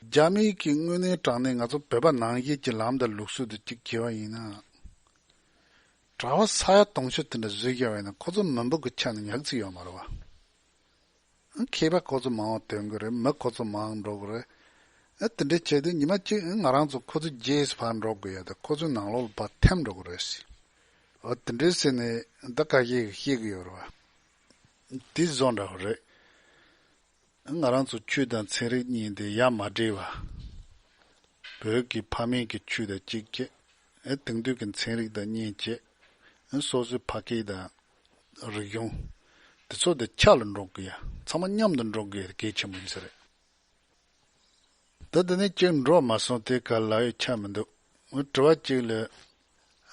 རྒྱ་མིའི་གི་དངོས་གནས་དྲང་གནས་ང་ཚོ་བོད་པ་ནང་བཞིན་གྱི་ལམ་དང་ལུགས་སྲོལ་དེ་གཅིག་བྱས་པ་ཡིན་ན། གྲྭ་པ་ས་ཡ་དུང་ཕྱུར་དེ་འདྲ་བཟོས་བཞག་པ་ཡིན་ན་ཁོ་ཚོ་མི་འབོར་གྱི་ཆ་ནས་ཉག་ཅིག་ཡོད་མ་རེད་བ། མཁས་པ་ཁོ་ཚོ་མང་བ་ཐོན་གི་རེད། མི་ཁོ་ཚོ་མང་འགྲོ་གི་རེད། ཨ་དེ་འདྲ་བྱས་ཏེ་ཉི་མ་གཅིག་ང་རང་ཚོ་ཁོ་ཚོ་རྗེས་སུ་ཕར་འགྲོ་དགོས་ཡ་དང་ཁོ་ཚོའི་ནང་ལོགས་ལ་ཕར་འཐེན་འགྲོ་གི་རེད་ཟེར། ཨ་དེ་འདྲ་ཟེར་ནས་ད་ཁ་ཤས་ཀྱིས་བཤད་གི་ཡོད་རེད་བ། དེ་བཟོ་འདྲ་བ་རེད། ང་རང་ཚོ་ཆོས་དང་ཚན་རིག་གཉིས་དེ་ཡ་མ་བྲལ་བ། བོད་ཀྱི་ཕ་མེས་ཀྱི་ཆོས་དང་གཅིག་བྱས། ཨེ་དེང་དུས་ཀྱི་ཚན་རིག་དང་གཉིས་བྱས། ཨེ་སོ་སོའི་ཕ་སྐད་དང་རིག་གཞུང་དེ་ཚོ་དེ་ཆ་ལ་འགྲོ་དགོས་ཡ། ཚང་མ་མཉམ་དུ་འགྲོ་དགོས་ཡ་གལ་ཆེན་པོ་ཡིན་ས་རེད། ད་དེ་ནས་གཅིག་འགྲོ་མ་སོང་། དེ་ག་ལ་ཡོད་ཆ་མི་འདུག་དྲི་བ་གཅིག་ལ།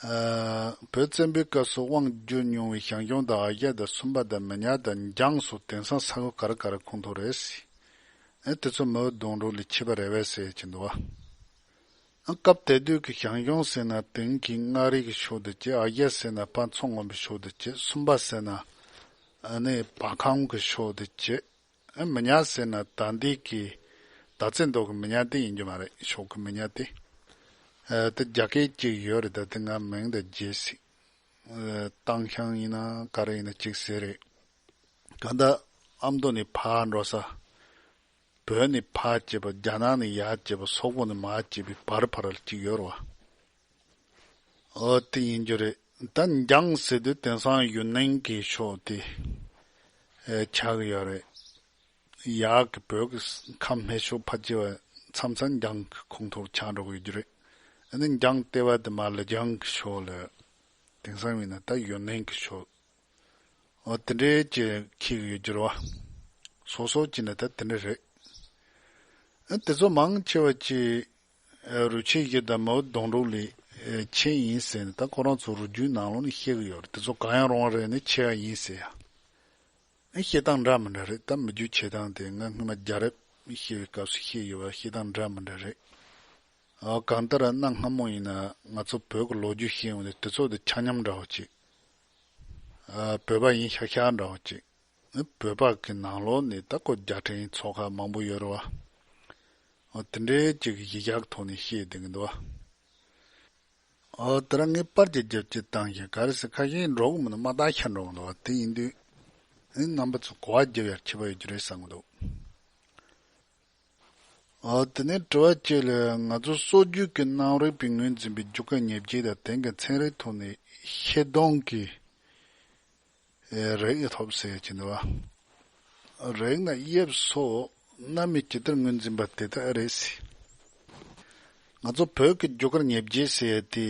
ཨ་བོད་བཙན་པོའི་སྐབས་སུ་དབང་བསྒྱུར་མྱོང་བའི་ཞང་ཞུང་དང་ཨ་རྒྱ་དང་སུམ་པ་དང་མི་ཉག་དང་འཇང་སོགས་དེང་སང་ས་ཁུལ་ག་རེ་ག་རེ་ཁོངས་གཏོགས་རེད་ཟེར། ཨེ་དེ་ཚོ་མི་བོ་སྡོང་གྲོགས་ལས་ཕྱི་པ་རེད་པས་ཟེར་གྱི་འདུག་བ། ཨ་སྐབས་དེ་དུས་ཀྱི་ཞང་ཞུང་ཟེར་ན་དེང་གི་མངའ་རིས་ཀྱི་ཕྱོགས་དེ་བྱས། ཨ་རྒྱ་ཟེར་ན་ཕར་མཚོ་སྔོན་པོའི་ཕྱོགས་དེ་བྱས། སུམ་པ་ཟེར་ན་ཨ་ནི་བར་ཁམས་ཀྱི་ཕྱོགས་དེ་བྱས། ཨ་མི་ཉག་ཟེར་ན་ད་ལྟའི་གི་ད་ཚེ་མདོ་གི་མི་ཉག་དེ་ཡིན་རྒྱུ་མ་རེད། ཕྱོགས་ཀྱི་མི་ཉག་དེ། ཨ་དེ་རྒྱ་སྐད་ཅིག་ཡོད་རེད། ད་དེ་ང་མིང་དང་རྗེས་སྲིད། ཨ་ཏང་ཤང་ཡིན་ན་ག་རེ་ཡིན་ན་ཅིག་ཟེར་རེད། གང་ལྟར་ཨ་མདོ་ནས་ཕར་འགྲོ་ས། བོད་ནས་ཕར་བྱས་པ། རྒྱ་ནག་ནས་ཡར་བྱས་པ། སོག་པོ་ནས་མར་བྱས་པའི་བར་ཕར་ལ་ཅིག་ཡོད་རེད་བ། ཨོ་དེ་ཡིན་རྒྱུ་རེད། ད་འཇང་ཟེར་དུས་དེང་སང་ཡུན་ནན་གྱི་ཕྱོགས་དེ་ཨེ་ཆགས་ཀྱི་ཡོད་རེད། ཡར་གྱི་བོད་ཀྱི་ཁམས་སྨད་ཕྱོགས་ཕར་བྱས་པ་མཚམས་མཚམས་འཇང་གི་ཁོངས་གཏོགས་ཆགས་འགྲོ་གི་ཡོད་རྒྱུ་རེད། ཨ་ནི་འཇང་ལྟེ་བ་དེ་མར་ལི་ཇང་གི་ཕྱོགས་ལ། དེང་སང་ཡིན་ན་ད་ཡུན་ནན་གྱི་ཕྱོགས། འོ་དེ་འདྲའི་ཅིག་འཁྱེར་གྱི་ཡོད་རྒྱུ་རེད་བ། སོ་སོ་ཅིག་ནས་ད་དེ་འདྲ་རེད། ཨ་དེ་ཚོ་མང་ཆེ་བ་ཅིག་ཨ་རུ་ཆེན་བཞི་དང་མའོ་སྡོང་གྲོགས་ལས་ཨ་ཆེ་ཡིན་ཟེར་ནས་ད་ཁོ་རང་ཚོ་རུ་རྒྱུད་ནང་ལོགས་ནས་བཤད་གི་ཡོད་རེད། དེ་ཚོ་གང་ཡང་རུང་བ་རེད་ནས་ཆེ་བ་ཡིན་ཟེར་ཡ། ཨ་བཤད་སྟངས་འདྲ་མི་འདྲ་རེད། ད་མི་རྒྱུད་བྱེད་སྟངས་དེ་ང་སྔོན་མ་རྒྱལ་རབས་བཤད་པའི་སྐབས་སུ་བཤད་ཡོད་པ། བཤད་སྟངས་འདྲ་མི་འདྲ་རེད། ཨ་གང་ལྟར་གནའ་སྔ་མོ་ཡིན་ན་ང་ཚོ་བོད་ཀྱི་ལོ་རྒྱུས་ཤེས་ཡོང་དུས་དེ་ཚོ་དེ་ཆ་མཉམ་འདྲ་བོ་ཅིག་ཨ་བོད་པ་ཡིན་ཤག་ཤག་འདྲ་བོ་ཅིག་ཨ་བོད་པ་གི་ནང་ལོགས་ནས་ད་ཁོ་རྒྱལ་ཕྲན་ཚོགས་ཁག་མང་པོ་ཡོད་རེད་བ། ཨ་དེ་འདྲའི་ཅིག་གི་གཞི་བཞག་ཐོག་ནས་བཤད་བསྡད་ཀྱི་འདུག་བ། ཨ་དེ་རིང་ངས་པར་ཅིག་རྒྱབ་ཅིག་བཏང་ཞིང་། ག་རེ་ཟེར། ཁ་ཤས་འགྲོ་གི་མི་འདུག་མ་དག་ཤར་འགྲོ་གི་འདུག་བ། དེ་ཡིན་དུས་ཨ་རྣམ་པ་ཚོ་གོ་བ་རྒྱབ་ཡར་ཁྱད་པར་ཡོད་རྒྱུ་རེད་བསམ་གི་འདུག་ཨ་དེ་ནས་དྲི་བ་གཅིག་ལ། ང་ཚོ་སྲོལ་རྒྱུན་གྱི་གནའ་རབས་པའི་ངོས་འཛིན་པའི་རྒྱུ་སྐར་ཉེར་བརྒྱད་དང་དེང་གི་ཚན་རིག་ཐོག་ནས་ཤེལ་སྡོང་གི་རིགས་ཐོབ་ཟེར་གྱི་འདུག་བ། རིགས་ནི་དབྱིབས་སོགས་སྣ་མིན་ཇི་ལྟར་ངོས་འཛིན་པ་དེ་ལྟར་རེད་ཟེར། ང་ཚོ་བོད་ཀྱི་རྒྱུ་སྐར་ཉེར་བརྒྱད་ཟེར་ཡ་དེ་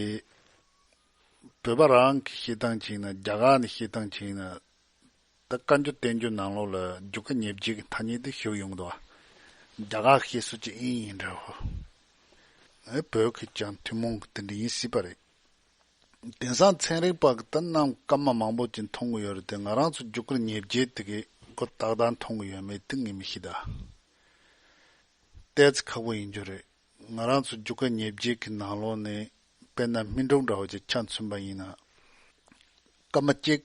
བོད་པ་རང་གི་བཤད་སྟངས་བྱས་ན། རྒྱ་གར་ནས་བཤད་སྟངས་བྱས་ན། ད་བཀའ་འགྱུར་བསྟན་འགྱུར་ནང་ལོགས་ལ་རྒྱུ་སྐར་ཉེར་བརྒྱད་ཀྱི་ཐ་སྙད་དེ་ཞུགས་ཡོང་གི་འདུག་བ། རྒྱ་གར་བཤད་སྲོལ་གྱི་ཨིན་ཡིན་འདྲ་བོ། ཨེ་བོད་ཀྱི་ཀྱང་ཐུན་མོང་གི་དེ་འདྲ་ཡིན་སྲིད་པ་རེད། དེང་སང་ཚན་རིག་པ་གི་ད་གནའ་སྐར་མ་མང་པོ་ཅིག་མཐོང་གི་ཡོད་རེད་དེ། ང་རང་ཚོ་རྒྱུ་སྐར་ཉེར་བརྒྱད་དེ་གི་ཁོ་ཏག་ཏག་མཐོང་གི་ཡོད་མེད་དེ་ངས་མི་ཤེས་ད། ཏོག་ཙམ་ཁག་པོ་ཡིན་རྒྱུ་རེད། ང་རང་ཚོ་རྒྱུ་སྐར་ཉེར་བརྒྱད་ཀྱི་ནང་ལོགས་ནས་དཔེར་ན་སྨིན་དྲུག་འདྲ་བོ་ཅིག་ཆ་མཚོན་པ་ཡིན་ན། སྐར་མ་གཅིག་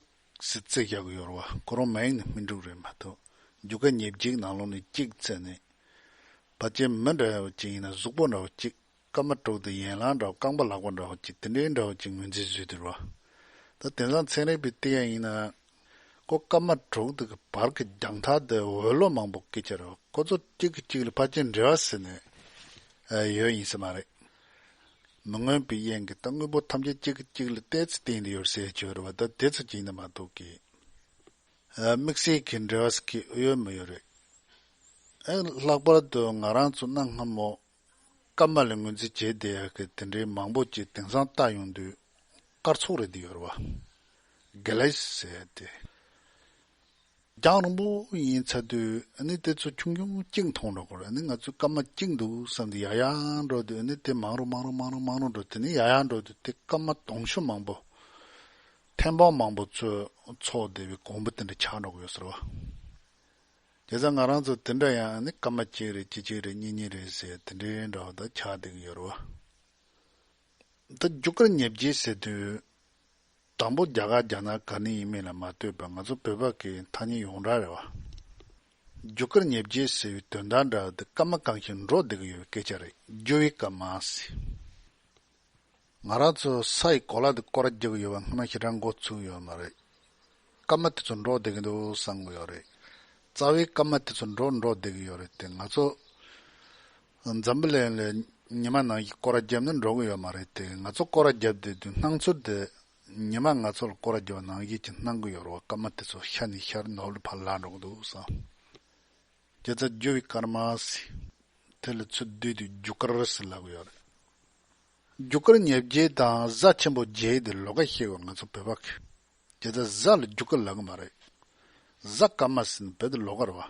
ཟེར་བརྩི་བཞག་གི་ཡོད་རེད་བ། ཁོ་རང་མིང་ནི་སྨིན་དྲུག་རེད་མ་གཏོགས། རྒྱུ་སྐར་ཉེར་བརྒྱད་ནང་ལོགས་ནས་གཅིག་བརྩིས་ནས། ཕལ་ཆེར་མི་འདྲ་བོ་ཅིག་ཡིན་ན་གཟུགས་པོ་འདྲ་བོ་ཅིག་སྐར་མ་དྲུག་དེ་ཡན་ལག་འདྲ་བོ། རྐང་པ་ལག་པ་འདྲ་བོ་ཅིག་དེ་འདྲའི་འདྲ་བོ་ཅིག་ངོས་འཛིན་བཟོས་འདུག་ར། ད་དེང་སང་ཚན་རིག་པས་བལྟས་ཡ་ཡིན་ན། ཁོ་སྐར་མ་དྲུག་དེ་གི་བར་གྱི་རྒྱང་ཐག་དེ་འོད་ལོ་མང་པོ་སྐད་ཆ་རེད། ཁོ་ཚོ་གཅིག་གིས་གཅིག་ལ་ཕལ་ཆེར་འབྲེལ་བ་ཟེར་ནས་ཡོད་ཡིན་ས་མ་རེད། མི་མངོན་པའི་དབྱིངས་ཀྱི་ད་དངོས་པོ་ཐམས་ཅད་གཅིག་གིས་གཅིག་ལ་ཏོག་ཙམ་བརྟེན་ཏེ་ཡོད་རེད་ཟེར་གྱི་ཡོད་རེད་བ། ད་དེ་ཚོ་གཅིག་ཡིན་ན་མ་གཏོགས་ཀྱི། དམིགས་བསལ་གྱི་འབྲེལ་བ་ཟེར་གྱི་ཡོད་མི་ཡོད་རེད། ཨེ་ལྷག་པར་དུ་ང་རང་ཚོ་གནའ་སྔ་མོ་ སྐར་མ་ལ་ངོས་འཛིན་བྱས་བསྡད་ཡག་གི་དེ་འདྲའི་མང་པོ་ཅིག་དེང་སང་ལྟ་ཡོང་དུས་སྐར་ཚོགས་རེད་འདི་ཡོད་རེད་བ། གེ་ལེག་སི་ཟེར་ཏེ། རྒྱང་རིང་པོ་ཡིན་ཚར་དུས་ཨ་ནི་དེ་ཚོ་ཆུང་ཆུང་གཅིག་མཐོང་འགྲོ་གི་རེད། ཨ་ནི་ང་ཚོའི་སྐར་མ་གཅིག་འདུག་བསམ་དུས་ཡར་ཡར་འགྲོ་དུས་ཨ་ནི་དེ་མང་རུ་མང་རུ་མང་རུ་མང་རུ་འགྲོ། དེ་ནས་ཡར་ཡར་འགྲོ་དུས་དེ་སྐར་མ་དུང་ཕྱུར་མང་པོ། ཐེམ་སྤང་མང་པོ་ཚོ་ཚོགས་བསྡད་པའི་གོང་བུ་དེ་འདྲ་ཆགས་འགྲོ་གི་ཡོད་ཟེར་བ། བྱས་ཙང་ང་རང་ཚོ་དེ་འདྲ་ཡང་ནི་སྐར་མ་གཅིག་རེད། གཅིག་གཅིག་རེད། གཉིས་གཉིས་རེད་ཟེར་དེ་འདྲའི་འདྲ་བ་ད་ཆགས་བསྡད་ཀྱི་ཡོད་རེད་བ། ད་རྒྱུ་སྐར་ཉེར་བརྒྱད་ཟེར་དུས། དང་པོ་རྒྱ་གར་རྒྱ་ནག་ག་ནས་ཡིན་མིན་ལ་མ་ལྟོས་པར་ང་ཚོ་བོད་པ་གི་ཐ་སྙད་ཡོངས་གྲགས་རེད་བ། རྒྱུ་སྐར་ཉེར་བརྒྱད་ཟེར་བའི་དོན་དག་འདྲ་དེ་སྐར་མ་གང་ཞིག་འགྲོ་བསྡད་ཀྱི་ཡོད་པའི་སྐད་ཆ་རེད། རྒྱུ་བའི་སྐར་མ་ཟེར། ང་རང་ཚོ་ས་ཡི་གོ་ལ་དེ་སྐོར་ར་རྒྱག་གི་ཡོད་པ་སྔོན་མ་ཞེ་དྲག་འགོ་ཚུགས་ཡོད་མ་རེད། སྐར་མ་དེ་ཚོ་འགྲོ་བསྡད་ཀྱི་འདུག་བསམ་གྱི་ཡོད་རེད། རྩ་བའི་སྐར་མ་དེ་ཚོ་འགྲོ་འགྲོ་བསྡད་ཀྱི་ཡོད་རེད་དེ། ང་ཚོ་འཛམ་བུ་གླིང་ལ་ཉི་མ་ནང་བཞིན་སྐོར་ར་བརྒྱབ་ན་འགྲོ་གི་ཡོད་མ་རེད་དེ། ང་ཚོ་སྐོར་ར་བརྒྱབ་བསྡད་དུས་སྣང་ཚུལ་དེ་ཉི་མ་ང་ཚོ་ལ་སྐོར་ར་བརྒྱབ་པ་ནང་བཞིན་གྱི་སྣང་གི་ཡོད་རེད་བ། སྐར་མ་དེ་ཚོ་ཤར་ནས་ཤར་ནོར་ལ་ཕར་ལ་འགྲོ་གི་འདུག་བསམ། བྱས་ཙང་རྒྱུ་བའི་སྐར་མ་ཟེར། དེ་ལ་ཚུར་བསྡུས་དུས་རྒྱུ་སྐར་ཟེར་ལབ་ཀྱི་ཡོད་རེད། རྒྱུ་སྐར་ཉེར་བརྒྱད་དང་གཟའ་ཆེན་པོ་བརྒྱད་དེ་ལོགས་ཀ་ཤེས་དགོས་ང་ཚོ་བོད་པ་གི། དེ་ལྟར་གཟའ་ལ་རྒྱུ་སྐར་ལབ་ཀྱི་མ་རེད། གཟའ་སྐར་མ་ཟེར་ན་བོད་དུ་ལོགས་ཀ་རེད་བ།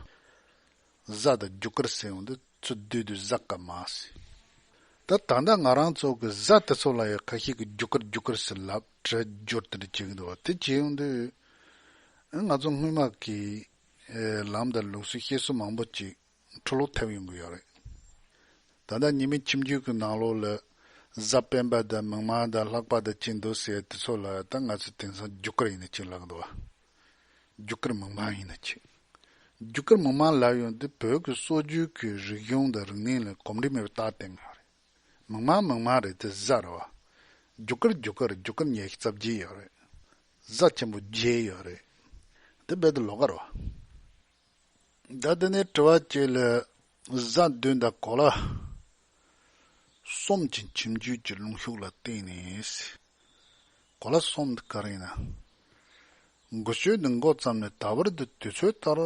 གཟའ་དང་རྒྱུ་སྐར་ཟེར་ཡོང་དུས་ཚུར་བསྡུས་དུས་གཟའ་སྐར་མ་ཟེར། ད་ད་ལྟ་ང་རང་ཚོ་གི་གཟའ་དེ་ཚོ་ལ་ཡང་ཁ་ཤས་ཀྱིས་རྒྱུ་སྐར་རྒྱུ་སྐར་ཟེར་ལབ་བྲིས་སྦྱོར་དེ་འདྲ་བྱེད་ཀྱི་འདུག་བ། དེ་བྱེད་ཡོང་དུས་ང་ཚོ་སྔོན་མ་གི་ལམ་དང་ལུགས་སྲོལ་བཤད་སྲོལ་མང་པོ་ཅིག་འཕྲོ་བརླག་ཐེབས་ཡོང་གི་ཡོད་རེད། ད་ལྟ་ཉི་མའི་ཁྱིམ་རྒྱུད་ཀྱི་ནང་ལོགས་ལ་གཟའ་སྤེན་པ་དང་མིག་དམར་དང་ལྷག་པ་དང་ཅི་འདུག་ཟེར་དེ་ཚོ་ལ་ད་ང་ཚོས་དེང་སང་རྒྱུ་སྐར་ཡིན་ན་ཅི་ལབ་འདུག་བ། རྒྱུ་སྐར་མིག་དམར་ཡིན་ན་ཅི། རྒྱུ་སྐར་མིག་དམར་ལབ་ཡོང་དུས་བོད་ཀྱི་སྲོལ་རྒྱུན་གྱི་རིག་གཞུང་དང་རིག་གནས་ལ་གོམས་འདྲིས་མེད་པའི་རྟགས་བསྟན་ཡོད་རེད། མིག་དམར་མིག་དམར་རེད་དེ་གཟའ་རེད་བ། རྒྱུ་སྐར་རྒྱུ་སྐར་རྒྱུ་སྐར་ཉི་ཤུ་རྩ་བརྒྱད་ཡོད་རེད། གཟའ་ཆེན་པོ་བརྒྱད་ཡོད་རེད། དེ་རྦད་དེ་ལོགས་ཀ་རེད་བ། ད་དེ་ནས་དྲི་བ་གཅིག་ལ། གཟའ་བདུན་དང་གོ་ལ་གསུམ་གྱི་ཁྱིམ་རྒྱུད་ཀྱི་ལུང་ཤུགས་ལ་བརྟེན་ནས། གོ་ལ་གསུམ་དེ་ག་རེ་ཡིན་ན། འགུལ་སྐྱོད་དེ་འགོ་བརྩམས་ནས་ད་བར་དུ་དུས་ཚོད་ལྟར་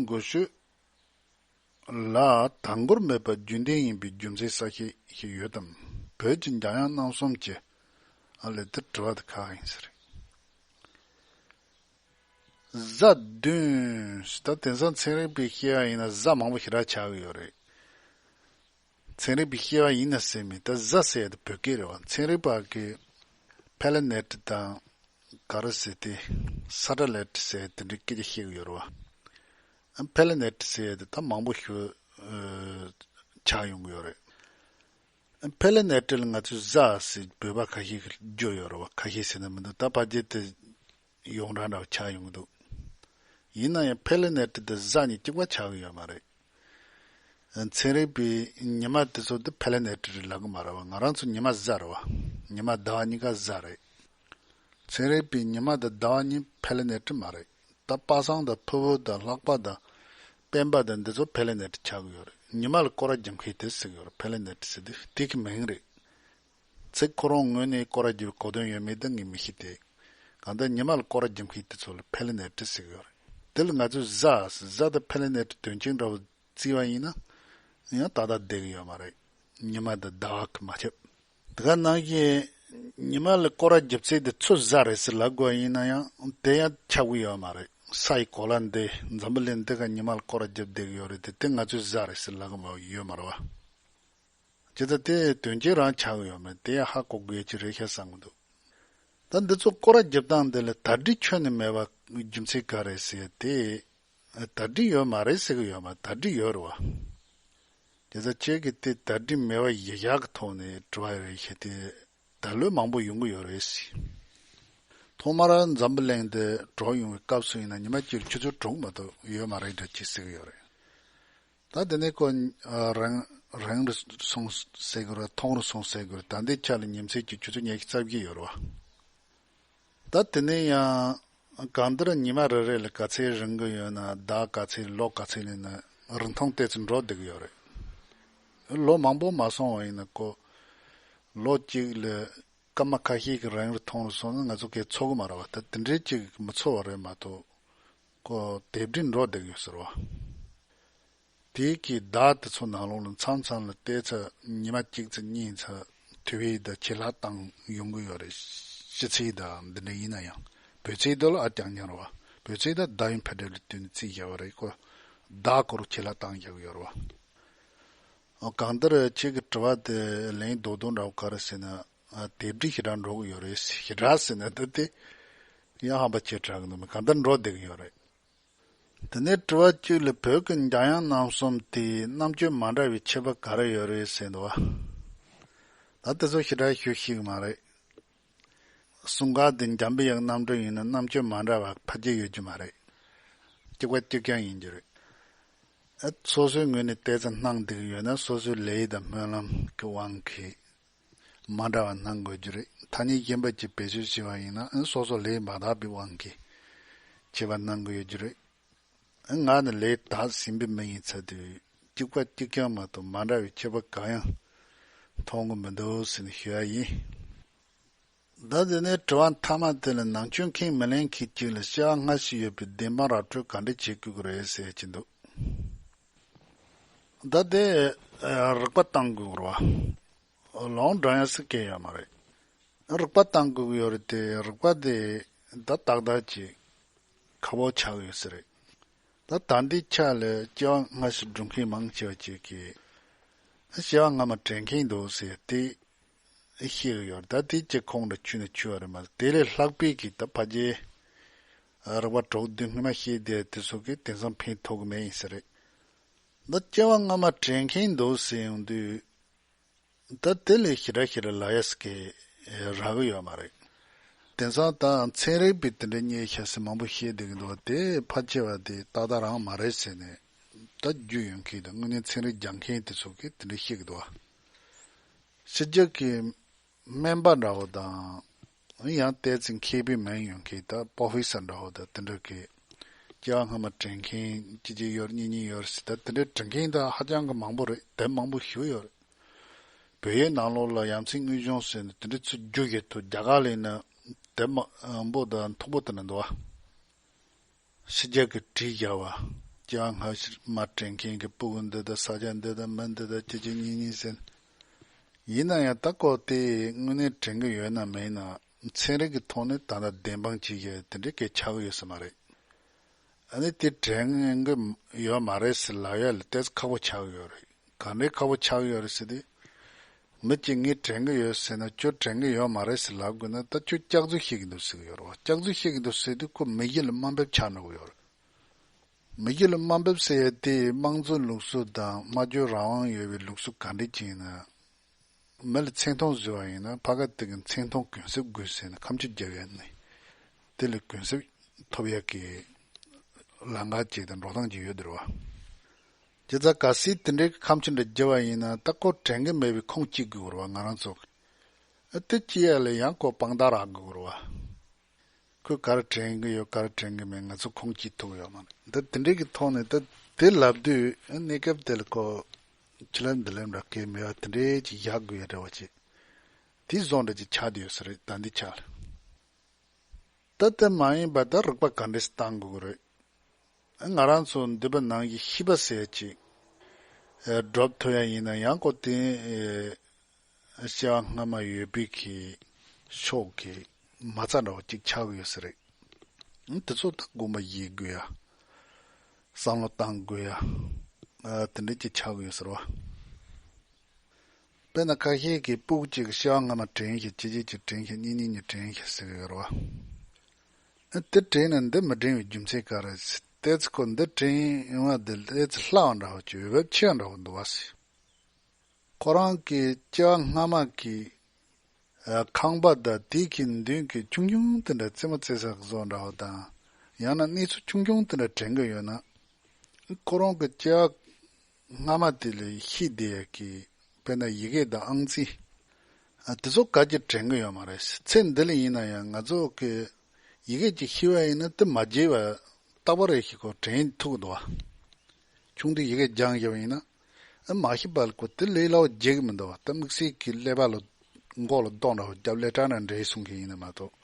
འགུལ་སྐྱོད་ལ་ད་འགོར་མེད་པ་རྒྱུན་ལྡན་ཡིན་པའི་རྒྱུ་མཚན་གསལ་བཤད་ཞིག་ཡོད་དམ། བོད་ཀྱི་འཇམ་དབྱངས་རྣམ་གསུམ་གྱི་ཨ་ལས་དེ་དྲི་བ་དེ་ཁག་ཡིན་ཟེར། གཟའ་བདུན་ཟེར་ད་དེང་སང་ཚན་རིག་པའི་བཤད་པ་ཡིན་ན་གཟའ་མང་པོ་ཞེ་དྲག་ཆགས་ཀྱི་ཡོད་རེད། ཚན་རིག་པའི་བཤད་པ་ཡིན་ན་ཟེར་མིན་ད་གཟའ་ཟེར་ཡ་དེ་བོད་སྐད་རེད་བ། ཚན་རིག་པ་གི་པེ་ལེ་ནེ་ཊི་དང་ག་རེ་ཟེར་ཏེ་སེ་ཊ་ལའི་ཊི་ཟེར་དེ་འདྲའི་སྐད་ཆ་བཤད་ཀྱི་ཡོད་རེད་བ། པེ་ལེ་ནེ་ཊི་ཟེར་ཡ་དེ་ད་མང་པོ་ཞིག་ཆགས་ཡོང་གི་ཡོད་རེད། པེ་ལེ་ནེ་ཊི་ལ་ང་ཚོས་གཟའ་ཟེར་བོད་པ་ཁ་ཤས་ཀྱིས་བརྗོད་ཡོད་རེད་བ། ཁ་ཤས་ཟེར་ན་མི་འདུག་ད་ཕལ་ཆེར་དེ་ཡོངས་གྲགས་འདྲ་བ་ཆགས་ཡོང་གི་འདུག་ཡིན་ན་ཡང་པེ་ལེ་ནེ་ཊི་དེ་གཟའ་གཉིས་གཅིག་པ་ཆགས་ཀྱི་ཡོད་མ་རེད། ཚན་རིག་པས་ཉི་མ་དེ་ཚོ་དེ་པེ་ལེ་ནེ་ཊི་རེད་ལབ་གི་མ་རེད་བ། ང་རང་ཚོ་ཉི་མ་གཟའ་རེད་བ། ཉི་མ་ཟླ་བ་གཉིས་ཀ་གཟའ་རེད། ཚན་རིག་པས་ཉི་མ་དང་ཟླ་བ་གཉིས་པེ་ལེ་ནེ་ཊི་མ་རེད། ད་པ་སངས་དང་ཕུར་བུ་དང་ལྷག་པ་དང་སྤེན་པ་དང་འདི་ཚོ་པེ་ལེ་ནེ་ཊི་ཆགས་ཀྱི་ཡོད་རེད། ཉི་མ་ལ་སྐོར་ར་རྒྱབ་མཁན་དེ་ཟེར་གྱི་ཡོད་རེད། པེ་ལེ་ནེ་ཊི་ཟེར་དེ་དེ་གི་མིང་རེད། ཚིག་ཁོ་རང་ངོས་ནས་སྐོར་ར་རྒྱབ་གོ་དོན་ཡོད་མེད་དེ་ངས་མི་ཤེས་ཏེ། གང་ལྟར་ཉི་མ་ལ་སྐོར་ར་རྒྱབ་མཁན་དེ་ཚོ་ལ་པེ་ལེ་ནེ་ཊི་ཟེར་གྱི་ཡོད་རེད། དེ་ལ་ང་ཚོས་གཟའ་ཟེར་གཟའ་དང་པེ་ལེ་ནེ་ཊི་དོན་གཅིག་འདྲ་བོ་བརྩིས་པ་ཡིན་ན་ཡང་ཏག་ཏག་བསྡད་ཀྱི་ཡོད་མ་རེད། ཉི་མ་དང་ཟླ་བ་གི་མ་ཁྱབ། དེ་ག་ནང་བཞིན་ཉི་མ་ལ་སྐོར་ར་རྒྱབ་ཚད་དེ་ཚོ་གཟའ་རེད་ཟེར་ལབ་དགོས་ཡིན་ན་ཡང་དེ་ཡང་ཁྱབ་ཀྱི་ཡོད་མ་རེད། ས་ཡི་གོ་ལ་འདི་འཛམ་བུ་གླིང་འདི་ག་ཉི་མ་ལ་སྐོར་ར་རྒྱབ་བསྡད་ཀྱི་ཡོད་རེད་དེ། དེ་ང་ཚོས་གཟའ་རེད་ཟེར་ལབ་ཀྱི་མ་ཡོད་མ་རེད་བ། ཇི་ལྟར་དེ་དོན་གཅིག་རང་ཆགས་ཀྱི་ཡོད་མེད་དེ་ཡང་ཧ་གོ་དགོས་ཀྱི་རེད་ཤག་བསམ་གྱི་འདུག་ད་འདི་ཚོ་སྐོར་ར་རྒྱབ་སྟངས་འདི་ལ་དར་སྒྲིག་ཁྱོན་ནས་མེད་པ་རྒྱུ་མཚན་ག་རེ་ཟེར་ཏེ། དར་སྒྲིག་ཡོད་མ་རེད་ཟེར་གྱི་ཡོད་མ། དར་སྒྲིག་ཡོད་རེད་བ། དེ་ཚོ་ཁྱེད་ཀྱིས་དེ་དར་སྒྲིག་མེད་པ་ཡི་ཡག་གི་ཐོག་ནས་དྲི་བ་རེ་བཤད་དེ་ད་ལོ་མང་པོ་ཡོང་གི་ཡོད་རེད་ཟེར། ཐོག་མར་འཛམ་བུ་གླིང་འདི་གྲོལ་ཡོང་བའི་སྐབས་སུ་ཡིན་ན་ཉི་མ་གཅིག་ཆུ་ཚོད་དྲུག་མ་གཏོགས་ཡོད་མ་རེད་འདྲ་ཅིག་ཟེར་གྱི་ཡོད་རེད། ད་དེ་ནས་ཁོ་རིང་རིང་རུ་སོང་ཟེར་གྱི་རེད། ཐུང་རུ་སོང་ཟེར་གྱི་རེད། ད་ལྟའི་ཆ་ལ་ཉིན་མཚན་གྱི་ཆུ་ཚོད་ཉི་ཤུ་རྩ་བརྒྱད་ཡོད་རེད་བ། ད་དེ་ནས་ཡང་གང་ལྟར་ཉི་མ་རེ་རེ་ལ་ག་ཚད་རིང་གི་ཡོད་ན། ཟླ་ག་ཚད་ལོ་ག་ཚད་ལ་ན་རིང་ཐུང་ཏོག་ཙམ་འགྲོ་བསྡད་ཀྱི་ཡོད་རེད། ལོ་མང་པོ་མ་སོང་བ་ཡིན་ན་ཁོ་ལོ་གཅིག་ལ་སྐར་མ་ཁ་ཤས་ཀྱི་རིང་རུ་ཐུང་རུ་སོང་ན་ང་ཚོ་གས་ཚོར་གི་མ་རེད་བ། ད་དེ་འདྲའི་ཅིག་མི་ཚོར་བ་རེད་མ་གཏོགས་ཁོ་དེ་འདྲའི་འགྲོ་བསྡད་ཀྱི་ཡོད་ཟེར་བ། དེ་གི་བརྡ་དེ་ཚོ་ནང་ལོགས་ལ་མཚམས་མཚམས་ལ་བལྟས་ཚེ་ཉི་མ་གཅིག་ཙམ་གཉིས་ཙམ་དུས་བབ་དང་ཇེ་ལྷག་བཏང་ཡོང་གི་ཡོད་རེད། ཕྱི་ཚིག་དང་འདི་འདྲ་ཡིན་ན་ཡང་བོད་ཚིག་དེ་ལ་ཨ་རྐྱང་རྐྱང་རེད་བ། བོད་ཚིག་དང་བརྡ་ཡིན་ཕལ་སྐད་ལ་བསྟུན་ནས་བརྩིས་བཞག་པ་རེད། ཁོ་བརྡ་སྐོར་ཇེ་ལྷག་བཏང་བཞག་གི་ཡོད་རེད་བ། ཨོ། གང་ལྟར་ཁྱེད་ཀྱི་དྲི་བ་དེ་ལན་རྡོག་རྡོག་འདྲ་བོ་ག་རེ་ཟེར་ན། ཨ། དེབ་སྒྲིག་ཞེ་དྲག་འགྲོ་གི་ཡོད་རེད། ཞེ་དྲག་ཟེར་ན་ད་དེ་ཡང་ཧམ་པ་ཆེ་དྲགས་ཀྱི་འདུག་མི་གང་ལྟར་འགྲོ་བསྡད་ཀྱི་ཡོད་རེད། དེ་ནས་དྲི་བ་གཅིག་ལ་བོད་ཀྱི་འཇམ་དབྱངས་རྣམ་གསུམ་དེའི་རྣམ་དཔྱོད་མ་འདྲ་བའི་ཁྱད་པར་ག་རེ་ཡོད་རེད་ཟེར་འདུག་བ། ད་དེ་ཚོ་ཞེ་དྲག་ཞུ་ཤེས་ཀྱི་མ་རེད། གསུང་སྐད་དེ་འཇམ་པའི་དབྱངས་རྣམ་འགྲོས་ཡིན་ན་རྣམ་དཔྱོད་མ་འདྲ་བ་ཕལ་ཆེར་ཡོད་རྒྱུ་མ་རེད། གཅིག་པ་གཅིག་རྐྱང་ཡིན་རྒྱུ་རེད། ཨ། སོ་སོའི་ངོས་ནས་བལྟས་ཙང་སྣང་བསྡད་ཀྱི་ཡོད་ན་སོ་སོའི་ལས་དང་སྨོན་ལམ་གྱི་དབང་གིས་མ་འདྲ་བ་སྣང་དགོས་རྒྱུ་རེད། ཐ་སྙད་གཞན་པ་ཅིག་བེད་སྤྱོད་བྱས་པ་ཡིན་ན་ཨ་སོ་སོ་ལས་མ་དག་པའི་དབང་གིས་ཁྱད་པར་སྣང་གི་ཡོད་རྒྱུ་རེད། ཨ། ང་ནི་ལས་དག་ཟིན་པའི་མི་ཡིན་ཚར་དུས་གཅིག་པ་གཅིག་རྐྱང་མ་གཏོགས་མ་འདྲ་བའི་ཁྱད་པར་གང་ཡང་མཐོང་གི་མི་འདུག་ཟེར་ནས་ཞུ་ཡ་ཡིན། ད་དེ་ནས་དྲི་བ་མཐའ་མ་དེ་ལ་ནང་ཆོས་མཁན་མི་ལེན་མཁན་གཅིག་ལ་སྐྱེ་བ་སྔ་ཕྱི་ཡོད་པའི་བདེན་དཔང་ར་སྤྲོད་ག་འདྲ་བྱེད་དགོས་ཀྱི་རེད་ཟེར་གྱི་འདུག་ད་དེ་རིགས་པ་བཏང་དགོས་ཀྱི་རེད་བ། ལུང་འདྲེན་ཡ་ཟེར་མཁན་ཡོད་མ་རེད། རིགས་པ་བཏང་དགོས་ཀྱི་ཡོད་རེད་དེ་རིགས་པ་དེ་ད་ཏག་ཏག་ཅིག་ཁག་པོ་ཆགས་ཡོད་ས་རེད། ད་ད་འདི་ཆ་ལ་སྐྱེ་བ་སྔ་ཕྱི་སྒྲུབ་མཁན་མང་ཆེ་བ་ཅིག་གིས་སྐྱེ་བ་སྔ་མ་དྲན་མཁན་འདུག་ཟེར་ཏེ་ཤེས་ཀྱི་ཡོད་རེད། ད་དེ་ཅིག་ཁོང་ལ་ཆུད་ན་ཆུད་པ་རེད་མ་གཏོགས་དེ་ལས་ལྷག་པའི་གི་ད་ཕལ་ཆེར་རིགས་པ་དྲུག་བདུན་སྔོན་མ་བཤད་བསྡད་དེ་ཚོ་གིས་དེང་སང་ཕན་ཐོགས་ཀྱི་མེད་ཡིན་ས་རེད། ད་སྐྱེ་བ་སྔ་མ་དྲན་མཁན་འདུག་ཟེར་ཡོང་དུས། ད་དེ་ལས་ཞེ་དྲག་ཞེ་དྲག་ལབ་ཡ་ཟེར་མཁན་རག་གི་ཡོད་མ་རེད། དེང་སང་ད་ཚན་རིག་པས་དེ་འདྲ་རྙེད་ཤག་ཟེར་མང་པོ་བཤད་བསྡད་ཀྱི་འདུག་བ། དེ་ཕལ་ཆེ་བ་དེ་ཏག་ཏག་རང་མ་རེད་ཟེར་ནས་ད་རྒྱུས་ཡོད་མཁན་དང་དངོས་གནས་ཚན་རིག་སྦྱང་མཁན་དེ་ཚོ་གིས་དེ་འདྲ་བཤད་ཀྱི་འདུག་བ། ཕྱི་རྒྱལ་གྱི་སྨན་པ་འདྲ་བོ་དང་། ཡང་ཏོག་ཙམ་མཁས་པའི་མིང་ཡོད་མཁན་ད་པོ་རོ་ཕེ་སར་འདྲ་བོ་དང་དེ་འདྲ་གི་སྐྱེ་བ་སྔ་མ་དྲན་མཁན་གཅིག་གཅིག་ཡོད་རེད། གཉིས་གཉིས་ཡོད་རེད་ཟེར། ད་དེ་འདྲའི་དྲན་མཁན་ད་ཧ་ཅང་གི་མང་པོ་རེད། དེབ་མང་པོ་ཞིག་ཡོད་རེད། བོད་ཡིག་ནང་ལོགས་ལ་ཡ་མཚན་དངོས་བྱུང་ཟེར་ནས་དེ་འདྲ་ཚུར་བསྒྱུར་བཞག་འདུག་རྒྱ་གར་ལ་ཡིན་ན་དེབ་མང་པོ་དང་མཐུག་པོ་དེ་འདྲ་འདུག་བ། ཕྱི་རྒྱལ་གྱིས་བྲིས་བཞག་པ། སྐྱེ་བ་སྔ་ཕྱི་མ་དྲན་མཁན་གྱི་སྤུ་གུ་འདི་དང་ས་ཆ་འདི་དང་མི་འདི་དང་གཅིག་གཅིག་གཉིས་གཉིས་ཟེར། ཡིན་ན་ཡང་ད་ཁོ་དེ་དངོས་གནས་དྲན་གྱི་ཡོད་ན་མེད་ན་ཚན་རིག་གི་ཐོག་ནས་ད་ལྟ་བདེན་དཔང་བྱེད་ཡས་དེ་འདྲའི་སྐད་ཆགས་ཀྱི་ཡོད་ས་མ་རེད། ཨ་ནི་དེ་དྲན་གྱི་ཡོད་མ་རེད་ཟེར་ལབ་ཡ་ལ་ཏོག་ཙམ་ཁག་པོ་ཆགས་ཀྱི་ཡོད་རེད། ག་འདྲའི་ཁག་པོ་ཆགས་ཀྱི་ཡོད་རེད་ཟེར་དུས། མི་གཅིག་ངས་དྲན་གྱི་ཡོད་ཟེར་ན་ཁྱོད་དྲན་གྱི་ཡོད་མ་རེད་ཟེར་ལབ་དགོས་ན་ད་ཁྱོད་སྐྱག་རྫུན་བཤད་ཀྱི་འདུག་ཟེར་གྱི་ཡོད་རེད་བ། སྐྱག་རྫུན་བཤད་ཀྱི་འདུག་ཟེར་དུས་ཁོ་མི་གཞི་ལ་དམའ་འབེབས་ཆགས་འགྲོ་གི་ཡོད་རེད། མི་གཞི་ལ་དམའ་འབེབས་ཟེར་ཡ་དེ་དམངས་གཙོའི་ལུགས་སྲོལ་དང་སྨྲ་བརྗོད་རང་དབང་ཡོད་པའི་ལུགས་སྲོལ་ག་འདྲ་ཅིག་ཡིན་ན། མི་ལ་མཚན་མཐོང་བཟོས་པ་ཡིན་ན་ཕ་ག་དེ་གི་མཚན་མཐོང་གུན་གསབ་དགོས་ཟེར་ནས་ཁ་མཆུ་རྒྱབ་ཡ་ནི། དེ་ལས་གུན་གསབ་ཐོབ་ཡ་གི་ལམ་ཁ་ཅིག་དང་འགྲོ་སྟངས་ཅིག་ཡོད་འདུག་བ། དེ་ཙང་གལ་སྲིད་དེ་འདྲའི་ཁ་མཆུ་འདྲ་རྒྱབ་པ་ཡིན་ན་ད་ཁོ་དྲན་གྱི་མེད་པའི་ཁུངས་གཅིག་དགོས་རེད་བ། ང་རང་ཚོ་ཨ་དེ་ཅི་ཡ་ལ་ཡང་ཁོ་དཔང་རྟགས་རག་དགོས་རེད་བ། ཁོས་ག་རེ་དྲན་གྱི་ཡོད་ག་རེ་དྲན་གྱི་མེད་ང་ཚོ་ཁུངས་གཅིག་ཐུབ་ཡོད་མ་རེད། ད་དེ་འདྲའི་གི་ཐོག་ནས་ད་དེ་ལབ་དུས་ཨ་གནས་སྐབས་དེ་ལ་ཁོ་ཆུ་ལེབ་འདི་ལེབ་འདྲ་སྐད་མེད་པ་དེ་འདྲའི་ཅིག་བཞག་དགོས་ཡ་འདྲ་བ་ཅིག་དེ་བཟོ་འདྲ་ཅིག་ཆགས་བསྡད་ཡོད་ས་རེད། ད་འདི་ཆགས་ལ། ད་དེ་མ་ཡིན་པ་ད་རིགས་པ་ག་འདྲས་བཏང་དགོས་ཀྱི་རེད། ང་རང་ཚོ་འདུས་པ་ནང་བཞིན་ཤེས་པ་ཟེར་ཅིག་སྒྲུབ་ཐུབ་ཡ་ཡིན་ན་ཡང་ཁོ་དེ་སྐྱེ་བ་སྔ་མ་ཡོད་པའི་གི་ཕྱོགས་ཀྱི་མ་རྩ་འདྲ་བོ་ཅིག་ཆགས་ཀྱི་ཡོད་ས་རེད། དེ་ཚོ་ད་དགོངས་པ་བཞེས་དགོས་ཡ། བསམ་བློ་བཏང་དགོས་ཡ། དེ་འདྲ་ཅིག་ཆགས་ཀྱི་ཡོད་ས་རེད་བ། དཔེར་ན་ཁ་ཤས་ཀྱིས་སྤུ་གུ་གཅིག་གི་སྐྱེ་བ་སྔ་མ་དྲན་ཤག་གཅིག་གཅིག་གཅིག་དྲན་ཤག་གཉིས་གཉིས་གཉིས་དྲན་ཤག་ཟེར་གྱི་ཡོད་རེད་བ། དེ་དྲན་ནས་འདི་མི་དྲན་པའི་རྒྱུ་མཚན་ག་རེ་ཟེར། ཏོག་ཙམ་ཁོ་འདི་དྲན་ཡོང་བ་འདི་ཏོག་ཙམ་ལྷག་པ་འདྲ་བོ་ཅིག་འོས་བབ་ཆེ་བ་འདྲ་བོ་འདུག་བ་ཟེར། ཁོ་རང་གི་སྐྱེ་བ་སྔ་མ་གི་ཨ་ཁང་པ་དང་དེ་གི་མདུན་གྱི་ཆུང་ཆུང་དེ་འདྲ་རྩེད་མོ་རྩེ་ས་བཟོ་འདྲ་བོ་དང་། ཡང་ན་གནས་ཚུལ་ཆུང་ཆུང་དེ་འདྲ་དྲན་གྱི་ཡོད་ན། ཁོ་རང་གི་སྐྱེ་བ་སྔ་མ་དེ་ལས་ཤེས་བསྡད་ཡ་གི་དཔེར་ན་ཡི་གེ་དང་ཨང་རྩིས། ཨ་དེ་ཚོ་ག་གེ་དྲན་གྱི་ཡོད་མ་རེད། ཚེ་འདི་ལ་ཡིན་ན་ཡང་ང་ཚོ་གི་ཡི་གེ་ཅིག་ཤེས་པ་ཡིན་ན་དེ་མ་བརྗེད་པ་རྟག་པ་རེ་ཞིག་ཁོ་དྲན་ཐུབ་ཀྱི་འདུག་བ། ཆུང་དུས་ཡི་གེ་སྦྱངས་བཞག་པ་ཡིན་ན། ཨ་མ་ཤི་བར་ཁོ་དེ་ལས་སླ་བོ་བརྗེད་ཀྱི་མི་འདུག་བ། ད་དམིགས་བསལ་གྱི་ཀླད་པ་ལ་མགོ་ལ་རྡོ་འདྲ་བོ་བརྒྱབ་ཀླད་ཁྲག་ནང་འདྲེས་སོང་མཁན་ཡིན་ན་མ་གཏོགས།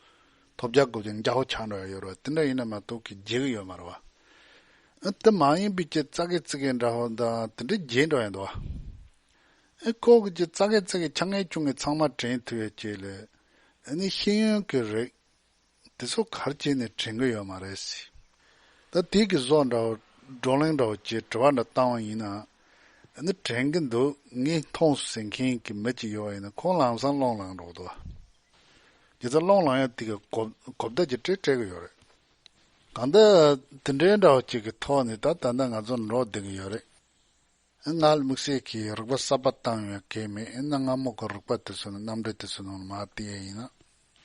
ཐོལ་རྒྱག་དགོས་ཀྱང་རྒྱག་ཧོ་ཆག་འགྲོ་ཡ་ཡོད་རེད་བ། དེ་འདྲ་ཡིན་ན་མ་གཏོགས་ཀྱི་བརྗེད་ཀྱི་ཡོད་མ་རེད་བ། ཨ་དེ་མ་ཡིན་པའི་ཀྱི་ཙག་གེ་ཙིག་གེ་འདྲ་བོ་དང་དེ་འདྲའི་རྗེས་འགྲོ་ཡང་འདུག་ཨ་ཁོ་གི་ཀྱི་ཙག་གེ་ཙིག་གེ་ཆ་ངེས་ཆུང་ངེས་ཚང་མ་དྲན་ཐུབ་ཡ་ཅིག་ལས། ཨ་ནི་ཤེས་ཡོན་གྱི་རིགས་དེ་ཚོ་ག་རེ་བྱས་ནས་དྲན་གི་ཡོད་མ་རེད་ཟེར། ད་དེ་གི་བཟོ་འདྲ་བོ་བགྲོ་གླེང་འདྲ་བོ་བྱས་དྲི་བ་འདྲ་བཏང་བ་ཡིན་ན། ཨ་ནི་དྲན་གི་འདུག་ངས་མཐོང་ཟེར་མཁན་གྱི་མི་ཅིག་ཡོད་པ་ཡིན་ན་ཁོང་ལམ་སང་སློང་ལངས་འགྲོ་གི་འདུག་དེ་ཚོ་སློང་ལངས་ཡ་དེ་གི་གོ་གོ་བརྡ་ཅིག་སྤྲད་སྤྲད་གི་ཡོད་རེད། གང་ལྟར་དེ་འདྲའི་འདྲ་བོ་ཅིག་གི་ཐོག་ནས་ད་ད་ལྟ་ང་ཚོ་འགྲོ་བསྡད་ཀྱི་ཡོད་རེད། ང་ལ་དམིགས་བསལ་གྱི་རིག་པ་གསར་པ་བཏང་ཡོད་གལ་མེད། ཨེ་ན་སྔ་མོ་གི་རིག་པ་དེ་ཚོ་ནི་རྣམ་འགྲེལ་དེ་ཚོ་ནང་ལ་མར་བལྟས་ཡ་ཡིན་ན།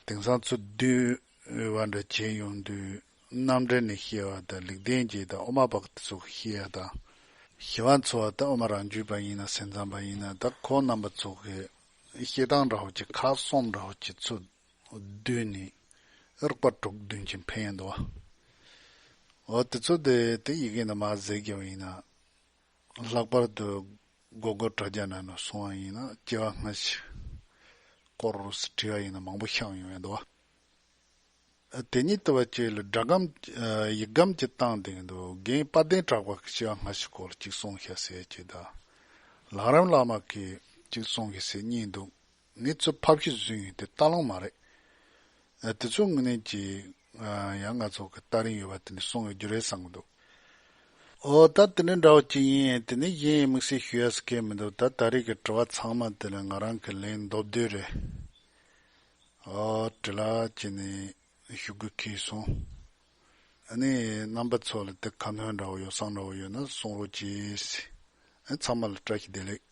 དེང་སང་ཚུར་བསྡུས་པ་འདྲ་བྱས་ཡོང་དུས་རྣམ་འགྲེལ་ནས་བཤད་པ་དང་ལེགས་ལྡན་འབྱེད་དང་དབུ་མ་པ་དེ་ཚོ་བཤད་ཡ་དང་། ཞི་བ་འཚོ་བ་དང་དབུ་མ་རང་རྒྱུད་པ་ཡིན་ན་སེམས་ཙམ་པ་ཡིན་ན་ད་ཁོང་རྣམ་པ་ཚོ་གི་བཤད་སྟངས་འདྲ་བོ་ཅིག་ཁག་གསུམ་འདྲ་བོ་ཅིག་ཚུར་བསྡུས་ནས་རིགས་པ་དྲུག་བདུན་ཅིག་འཕེལ་ཡ་འདུག་འོ་དེ་ཚོ་དེ་དེ་ཡི་གེ་ནང་མར་གཟིགས་རྒྱུ་ཡིན་ན། ལྷག་པར་དུ་སྒོ་སྒོ་དྲ་རྒྱ་ནང་ནས་སོང་བ་ཡིན་ན་སྐྱེ་བ་སྔ་ཕྱི་སྐོར་དྲི་བ་ཡིན་ན་མང་པོ་ཤར་ཡོང་ཡ་འདུག་དེ་ཉིད་དུ་བ་ཅིག་ལ་སྒྲ་སྒམ་ཡིག་སྒམ་གྱི་སྟེང་དེ་འདུག་རྒན་དཔལ་ལྡན་གྲགས་པ་གི་སྐྱེ་བ་སྔ་ཕྱི་སྐོར་ལ་གཅིག་གསུངས་ཤག་ཟེར་གྱི་ད། ལམ་རིམ་བླ་མ་གིས་གཅིག་གསུངས་ཤག་ཟེར་གཉིས་འདུག་ངས་ཚུར་ཕབ་བཤུས་བཟོས་ཡོད་དེ་ལྟ་ལོང་མ་རེད། ཨ་དེ་ཚོ་དངོས་གནས་ཀྱི་ཨ་ཡང་ང་ཚོ་གི་ལྟ་རིན་ཡོད་པ་དེ་འདྲ་གསུང་ཡོད་རྒྱུ་རེད་བསམ་གི་འདུག་ཨོ་ད་དེ་འདྲ་འདྲ་བོ་ཅིག་ཡིན། དེ་ནས་གཞན་དམིགས་བསལ་ཞུ་ཡ་ཟེར་མཁན་མི་འདུག་ད་ད་རེས་ཀྱི་དྲི་བ་ཚང་མ་དེ་ལ་ང་རང་གི་ལན་མདོར་བསྡུས་རེད། ཨོ་དྲི་ལ་ཅི་ནས་ཞུ་དགོས་ཁེལ་སོང་། ཨ་ནི་རྣམ་པ་ཚོ་ལ་དེ་ཁ་སྣོན་འདྲ་བོ་ཡོད་བསམ་འདྲ་བོ་ཡོད་ན་གསུང་རོགས་གྱིས། ཨ་ཚང་མ་ལ་བཀྲ་ཤིས་བདེ་ལེགས།